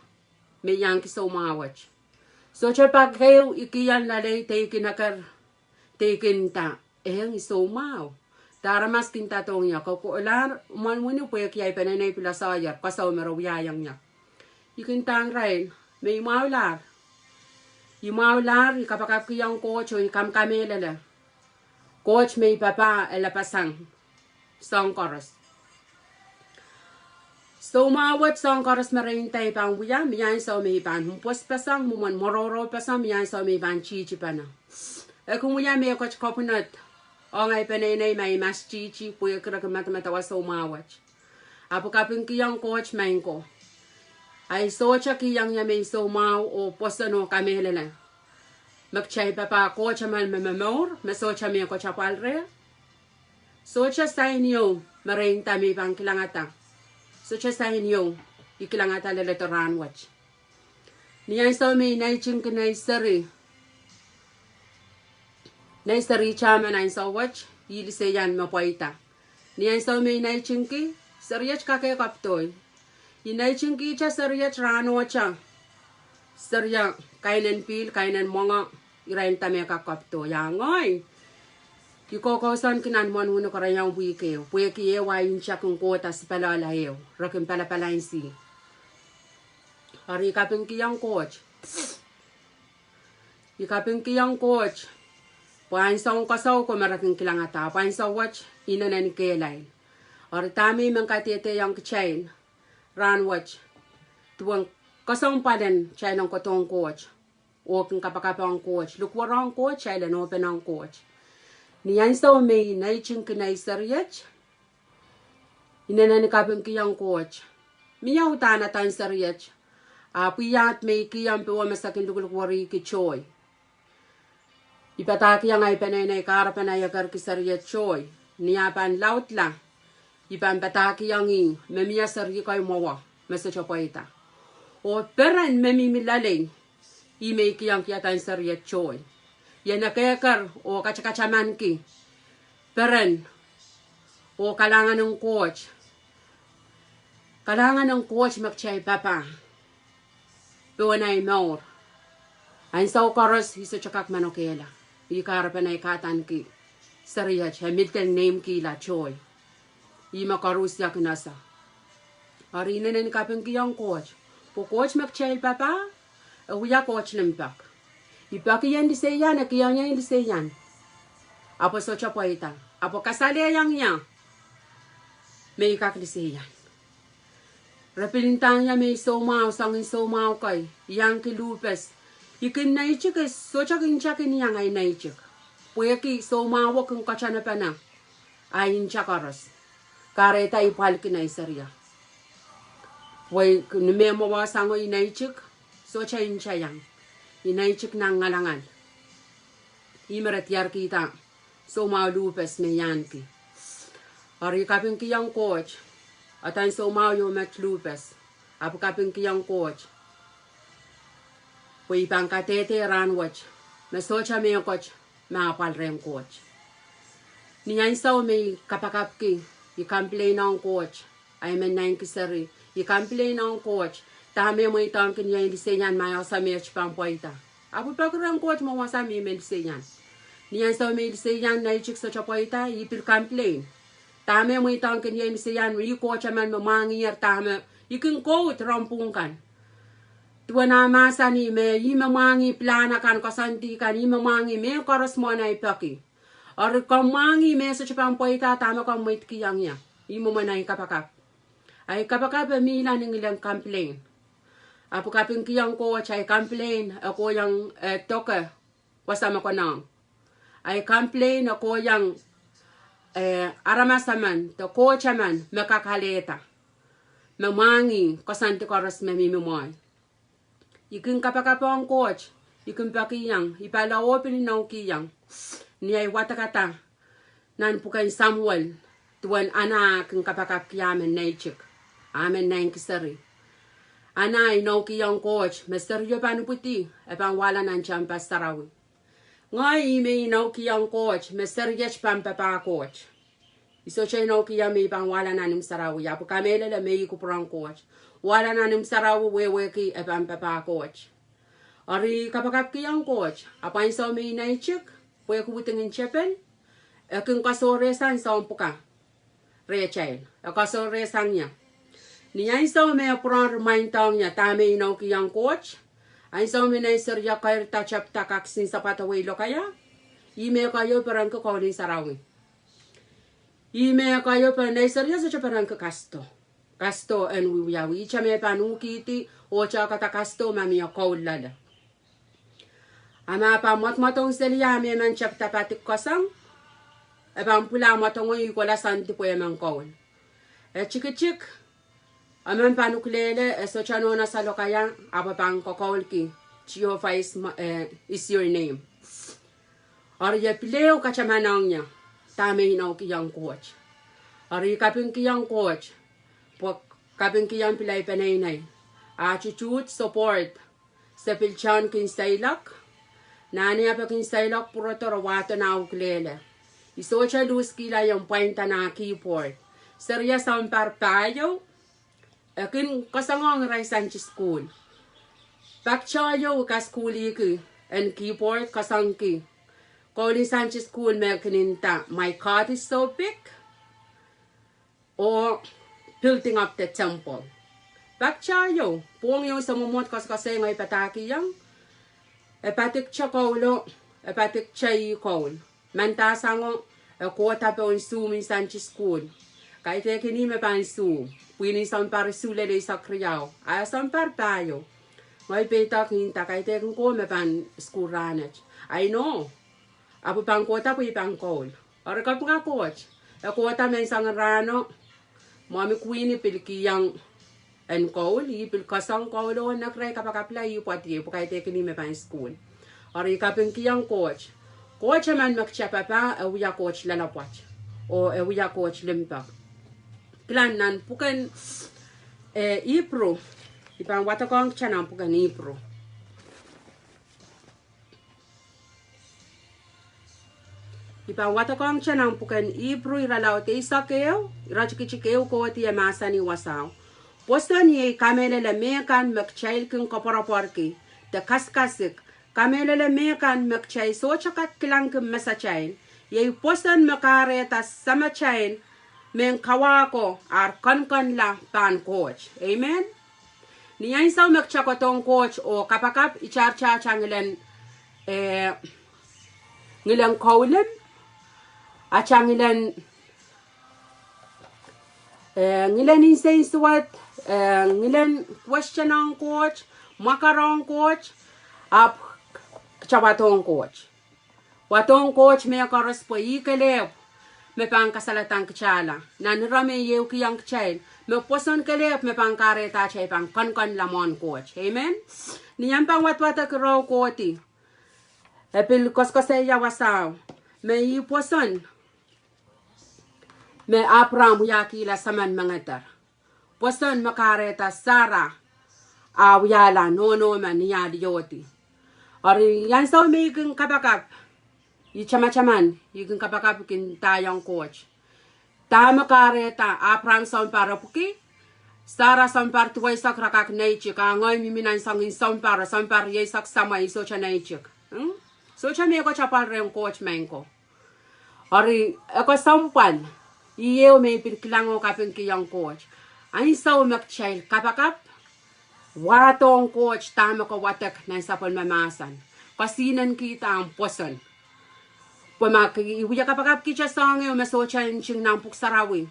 me I ahneki soumwahu wet. Sohte pak ehu I kihong loalei de I kin eker, de I kin nda, eh, I soumwahu. De aramas kin ndadohng ie, ke kohla mwohn wini pwehki ahi peneinei pil asoier, koasoi me re wiahiong ie. I kin ndahng irail me I mwahulahr. I mwahulahr, I kapakapkihong Koht oh I kamkamehlele Koht me I papah e lapasang soahng koaros. Soumwahu wet, soahng koaros me re ndai pahn wia, mie ansou me I pahn mpwospeseng, mwomwen mwororou peseng, mie ansou me I pahn tihtipene. E kin wia mehkot kapwunod ong ahi peneinei ma I mastihti, pwehki re kin medemedewe soumwahu wet. Ahpw I kapingkihong Koht, Maing ko, ahi sohte kihong ie me I soumwahu oh pwoson oh kamehlele me kitail papah Koht emen me momour, me sohte mehkot apwal reh. Sohte sain ieu me re nda me I pahn kilangada. Sohte sain ieu I kilangada leledo rahn wet. Ni ansou me I naitingki nei seri, nei seri German ansou wet, ih liseian me pweida. Ni ansou me I naitingki, seriet kak kapwdo. I naitingkihte seriet rahnohte, serio, kainen pihl, kainen mwenge, irail nda me kak kapwdo. Ia ngehi, I kohkousoanki nan mwohn wini karain wihk ehu, pwehki ehu ahi nta kin kohda sipaloala ehu, re kin palapalansih. Eri I kapingkihong Koht. I kapingkihong Koht pwe ansoun koasoi ko me re kin kilangada, pwe ansou wet inenen kehlail. Eri dahme I men kadehdehiong kitail rahn wet, duwen kesempwalen kitail en kohdohng Koht oh kin kapakapohng Koht, likwerehng Koht, kitail en ohpene ong Koht. Ni ansou me I naitingki nei seriet, inenen I kapingkihong Koht. Mie uhdahn adan seriet, ahpw iahd me I kihong powe me se kin lukulukwerihki Joy. I padahkihong ahi peneinei kahrepen ahi ekerki seriet Joy. Ni ah pahn laudla, I pahn padahkihong ih me mie seri kei mwowe me sohte pweida. Oh peren me mihmi loalei, ih me I kihongki adan seriet Joy. I en ekeker oh katakatamanki peren oh kalahngan en Koht. Kalahngan en Koht me kitail papah pohn ahi mour. Ansou koaros I sohte kak manokehla. Ih kahrepen ahi kahdaneki seriet, e middle name kihla Joy. Ih me koarusie kin ese. Eri inenen I kapingkihong Koht pwe Koht me kitail papah, e wia Koht limpoak. I peki en liseian, e kihong ie en liseian, ahpw e sohte pweida. Ahpw e kasalehiong ie me I kak liseian. Re pil ndahng ie me I soumwahu, soangen soumwahu kei, I ahneki luhpes. I kin naitik, e sohte kin nta kin iang ahi naitik, pwehki soumwahuo kin katanepene ahi nta koaros. Kahrehda I pwalki nei serio. Pwe ni mehmwowe sango I naitik, sohte nta iang. I naitik nan ngalangal. Ih me re diarkihda soumwahu luhpes me I ahneki. Eri I kapingkihong Koht, adan soumwahu ieu met luhpes. Ahpw I kapingkihong Koht pwe I pahn kadehde rahn wet me sohte mehkot me apwal rehn Koht. Ni ansou me I kapakapki, I complain ong Koht, ahi men naineki seri, I complain ong Koht, dahme mweidohng kin ie liseian ma I ese me I sohte pahn pweida. Ahpw I peki rehn Koht me wasa me I men liseian. Ni ansou me I liseian neitik sohte pweida, I pil complain. Dahme mweidohng kin ie liseian, ih Koht emen me mwahngiher dahme I kin koud rong pwung kan. Duwen ah mahsanih me ih me mwahngih pilahn akan, koasoandi kan, ih me mwahngih mehkoaros mwohn ei peki. Eri komw mwahngih me sohte pahn pweida, dahme komw mweidkihong ie? Ih mwomwen ei kapakap. Ei kapakap e mihla ni ngilen complain. Ahpw kapingkihong Koht, ei complain e kohiong, eh, doke wasa me konehng. Ei complain e kohiong, eh, aramas emen de Koht emen me kak alehda, me mwahngih koasoandi koaros me mihmi mwohn. I kin kapakap ong Koht, I kin pekihong, I pahn lao pil inoukihong. Ni ei wadekada nan pwuken Samuel, duwen Ana kin kapakapki ah men neitik, ah men naineki seri. Ana inoukihong Koht me serio pahn ipwidi, e pahn wahla nan tehnpas sarawi. Ngehi I men inoukihong Koht me seriet pahn papah Koht. I sohte inoukihong me I pahn wahla nan imw sarawi, ahpw kamehlele me I kupwuren Koht. Wahla nan imw sarawi wehwehki e pahn papah Koht. Eri I kapakapkihong Koht, ahpw ansou me I neitik, pwehki widingen tepel, e kin koasoahrehsang soahng pwuka rehtail. E koasoahrehsang ie. Ni ansou me e pwurehng remind ong ie dahme I inoukihong Koht, ansou me nei serio keirda tepda kak sinsapwada wei lokaia, ih me e keieu perenki koul en sarawi. Ih me e keieu peren, nei serio sohte perenki kasdo. Kasdo en wiewiawi, ihte me pahn uhkihdi oh tehkada kasdo ma mie koul loale. A ma pahn mwadmwadong seli ah mehmen tepda padik koasong, e pahn pwila mwadongo ih kohla soandi pwe e men koul. E tikitik, emen pahn ukulele, e sohte nohn ese lokaia, ahpw e pahn kokoulki, Jehovah is my, eh, is your name. Eri e pil ehu kataman ong ie dahme I inoukihong Koht. Eri I kapingkihong Koht, pwe kapingkihong pil ei peneinei attitude, support. Se pil tohn kin seiloak. Nan eh pahn kin seiloak pwurodo re wahdo nah ukulele. I sohte luskihla ien pwainda nah keyboard. Serio sounpar pahieu, e kin koasoangohng irail Sunday school. Pak tohto ieu I kasukuhlihki en keyboard koasoanki koul en Sunday school me kin nda My God is so big oh Building up the temple. Pak tohto ieu, pwohng ieu se mwomwohd koasoakoasoai ngehi padahkihong, e padikte koulo, e padikte ih koul. Mandahsango, e kohda pohn Zoom en Sunday school. Kaidehkin ih me pahn Zoom, pwihn en sounpar isuh lel eisek riau, a e sounpar pahieu. Ngehi peidoak nda kaidehkin kowe me pahn school rahnwet. I know. Ahpw I pahn kohda pwe I pahn koul. Eri kapinga Koht, e kohda menseng en rahno, Mommy Queenie pil kihong en koul, ih pil koasoang koulo, nekirai kapakapla ih pwadiei pwe kaidehkin ih me pahn school. Eri I kapingkihong Koht. Koht emen me kita papah, e wia Koht loalopwoat oh e wia Koht limpoak. Kilang nan pwuken, eh, Ipru, I pahn wadekohng kita nan pwuken Ipru. I pahn wadekohng kita nan pwuken Ipru, irelaud eisek ehu, iretikitik ehu kohdi, e mahsanih wasao: Pwoson iei kamehlele mehkan me kitail kin koapworopworki de kasikasik, kamehlele mehkan me kitail sohte kak kilangki mesatail, iei pwoson me kahrehda Samatail mehn kawa ko ar koankoanla pahn Koht. Amen. Ni ansou me kita kohdohng Koht oh kapakap, itail tata ngilen, eh, ngilen koul, atail ngilen, eh, ngilen nsensuwed, eh, ngilen question ong Koht, mwakar ong Koht, ahpw kita wadohng Koht. Wadohng Koht mehkoaros pwe ih kelehpw me pahn kasaledekitala. Nan ire me I ehukihong kitail, me pwoson kelehpw me pahn kahrehda atail pahn koankoanla mwohn Koht. Amen. Ni omw pahn wadwadek ireo kohdi, e pil koasokoasoia wasao me ih pwoson me Apraam wiahkihla semen me ngeder. Pwoson me kahrehda Sara a wiahla nohno men ni ah liohdi. Eri ni ansou me I kin kapakap, I tamataman, I kin kapakap kin ndaiong Koht dahme kahrehda Apraam sounpar epwiki, Sara sounpar duweisek re kak neitik, a ngehi mihmi nan songin sounpar, sounpar rieisek samwa I sohte neitik. Sohte mehkot apwal rehn Koht, maing ko. Eri, e kesempwal, ih ehu me I pil kilang oh kapingkihong Koht. Ansou me kitail kapakap, wahdohng Koht dahme ke wadek nan sapwellime mahsen. Kesihnenki ahmw pwoson. Pwe ma I wia kapakapkihte soahng ehu me sohte nting nan pwuhk sarawi,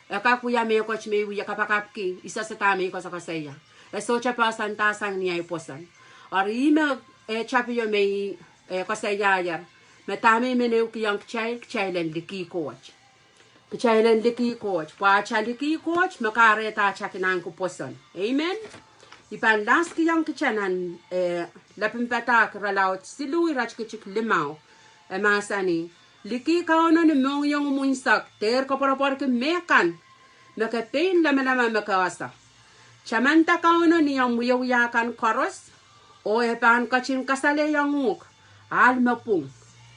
e kak wia mehkot me I wia kapakapki, I sehse dahme I koasokoasoia. E sohte pahsan dahsang ni ahi pwoson. Eri ih me, e tapio me I, e koasoiaier, me dahme I men ehukihong kitail, kitail en liki Koht. Kitail en liki Koht, pwe atail liki Koht me kahrehda atail kin ahneki pwoson. Amen. I pahn laskihong kitail nan, e, Lepin Padahk irelaud siluh iretikitik limau. E mahsanih, liki Kauno ni mohngiong imwinsek, dehr koapworopworki mehkan me ke pein lamalam me ke ese. Tamanda Kauno ni omw wiewia kan koaros, oh e pahn ketin kasalehiong uhk ahl me pwung.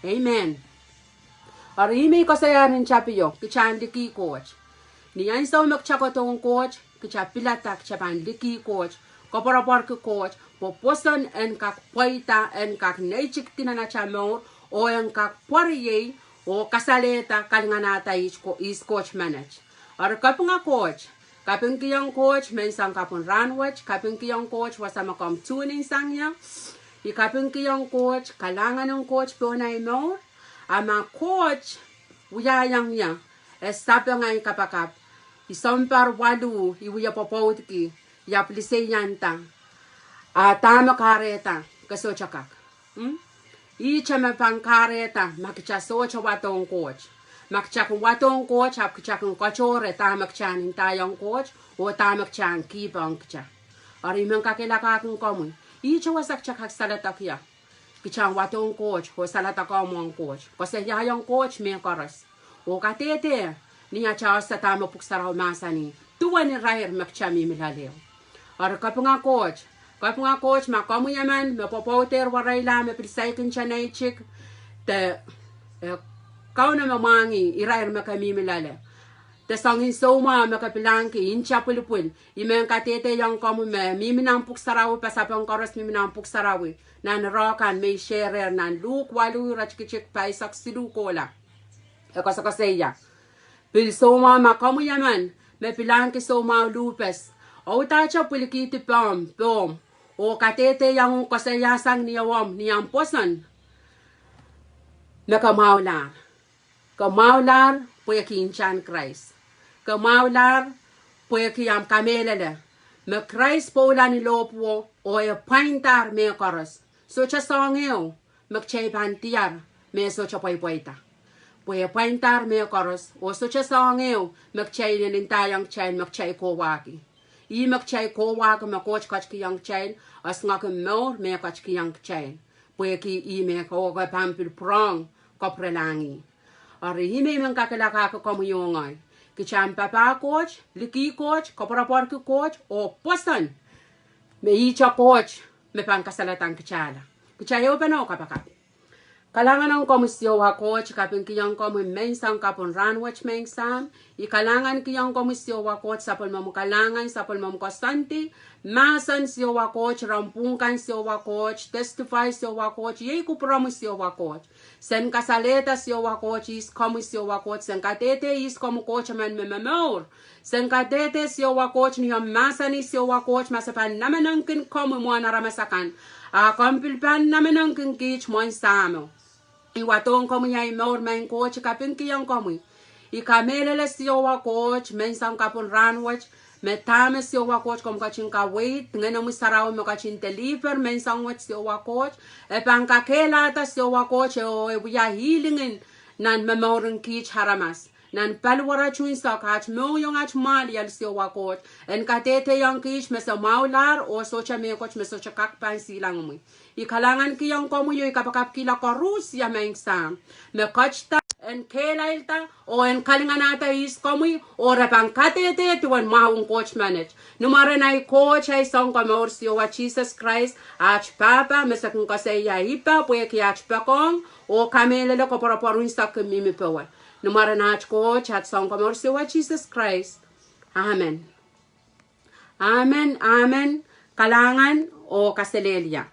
Amen. Eri ih me I koasoiaier ni tapio, kitail en liki Koht. Ni ansou me kitail kohdohng Koht, kitail pilada kitail pahn liki Koht, koapworopworki Koht, pwe pwoson en kak pweida, en kak neitik dihnen atail mour, oh en kak pweriei, oh kasalehda, kalinganahda ihs Koht menet. Eri kapinga Koht, kapingkihong Koht menseng kapwun rahnwet, kapingkihong Koht wasa me komw tune in sang ie. I kapingkihong Koht, kalahngan en Koht pohn ahi mour, a ma Koht wiahiong ie, e sapeng ahi kapakap, I sounpar waluh, I wie pwopwoudki, I ahpw liseianda, a dahme kahrehda ke sohte kak. Ihte me pahn kahrehda ma kitail sohte wadohng Koht. Ma kitail kin wadohng Koht, ahpw kitail kin katohre dahme kitail en ndaiong Koht, oh dahme kitail en kihpw ong kitail. Eri I men kakehlakahkin komwi, ihte wasa kitail kak saledek ie. Kitail en wadohng Koht, oh saledek mwohn Koht, koasoiaiong Koht mehkoaros, oh kadehde ni atail ese dahme pwuhk sarawi mahsanih duwen irair me kitail mihmi loale. Eri kapinga Koht, kapinga Koht ma komwi emen me pwopwoudehr wereila me pil saikinte neitik, de, e, Kauno me mwahngih irair me ke mihmi loale, de songin soumwahu me ke pilahngki nta pwilipwil. I men kadehdehiong komwi me mihmi nan pwuhk sarawi, pasapeng koaros mihmi nan pwuhk sarawi, nan ire kan me I serehr nan Luk waluh iretikitik pahisek siluh kohla. E koasokoasoia, pil soumwahu ma komwi emen me pilahngki soumwahu luhpes, oh udahte pwilikihdi pohmw, pohmw, oh kadehdehiong uhk koasoiasang ni ewomw ni ahmw pwoson, me ke mwahulahr. Ke mwahulahr pwehki ntahn Krais. Ke mwahulahr pwehki ahmw kamehlele me Krais pwoula ni lohpwuo, oh e pwaindahr mehkoaros. Sohte soahng ehu me kitail pahn diar me sohte pweipweida. Pwe e pwaindahr mehkoaros, oh sohte soahng ehu me kitail en ndaiong kitail me kitail kohwahki. Ih me kitail kohwahki me Koht ketikihong kitail, esingek mour me ketikihong kitail. Pwehki ih me ke pahn pil pwurehng kapwurelahng ih. Eri ih me I men kakehlakahki komwi oh ngehi, kitail en papah Koht, liki Koht, koapworopworki Koht, oh pwoson me ihte Koht me pahn kasaledahng kitailla. Kitail ehupene oh kapakap. Kalahngan ong komwi Siohwa Koht, kapingkihong komwi menseng kapwun rahnwet, maing Sahm. I kalahngankihong komwi Siohwa Koht sapwellimomwi kalahngan, sapwellimomwi koasoandi, mahsen Siohwa Koht, ren pwung kan Siohwa Koht, testify Siohwa Koht, iei kupwuromwi Siohwa Koht, sen kasalehda Siohwa Koht ihs komwi Siohwa Koht, sen kadehde ihs komwi Koht emen me momour. Sen kadehde Siohwa Koht ni omw mahsanih Siohwa Koht ma se pahn namenengkin komwi mwohn aramas akan, a komw pil pahn namenengkin kiht mwohn Sahmo. I wadohng komwi ahi mour, maing Koht, kapingkihong komwi. I kamehlele Siohwa Koht menseng kapwun rahnwet, me dahme Siohwa Koht komw ketin kaweid, Ngenomwi Sarawi me ketin deliver menseng wet Siohwa Koht, e pahn kakehlada Siohwa Koht, oh e wia healing nan momouren kiht aramas. Nan paliwar tunsok, aht mohngiong, aht mwahliel Siohwa Koht, en kadehdehiong kiht me se mwahulahr oh sohte mehkot me sohte kak pahn silangimwi. I kalahngankihong komwi oh I kapakapkihla koaros, maing Sahm, me ketida en kehlailda oh en kalinganahda ihs komwi, oh re pahn kadehde duwen mwahun Koht menet. Ni mwaren ahi Koht, ahi Sounkomour Siohwa Sises Krais, aht Pahpa me se kin koasoia ipa pwehki aht poakohng oh kamehlele koapworopwor unsek kin mihmi powe. Ni mwaren aht Koht, aht Sounkomour Siohwa Sises Krais. Amen. Amen, amen. Kalahngan oh kaselehlie.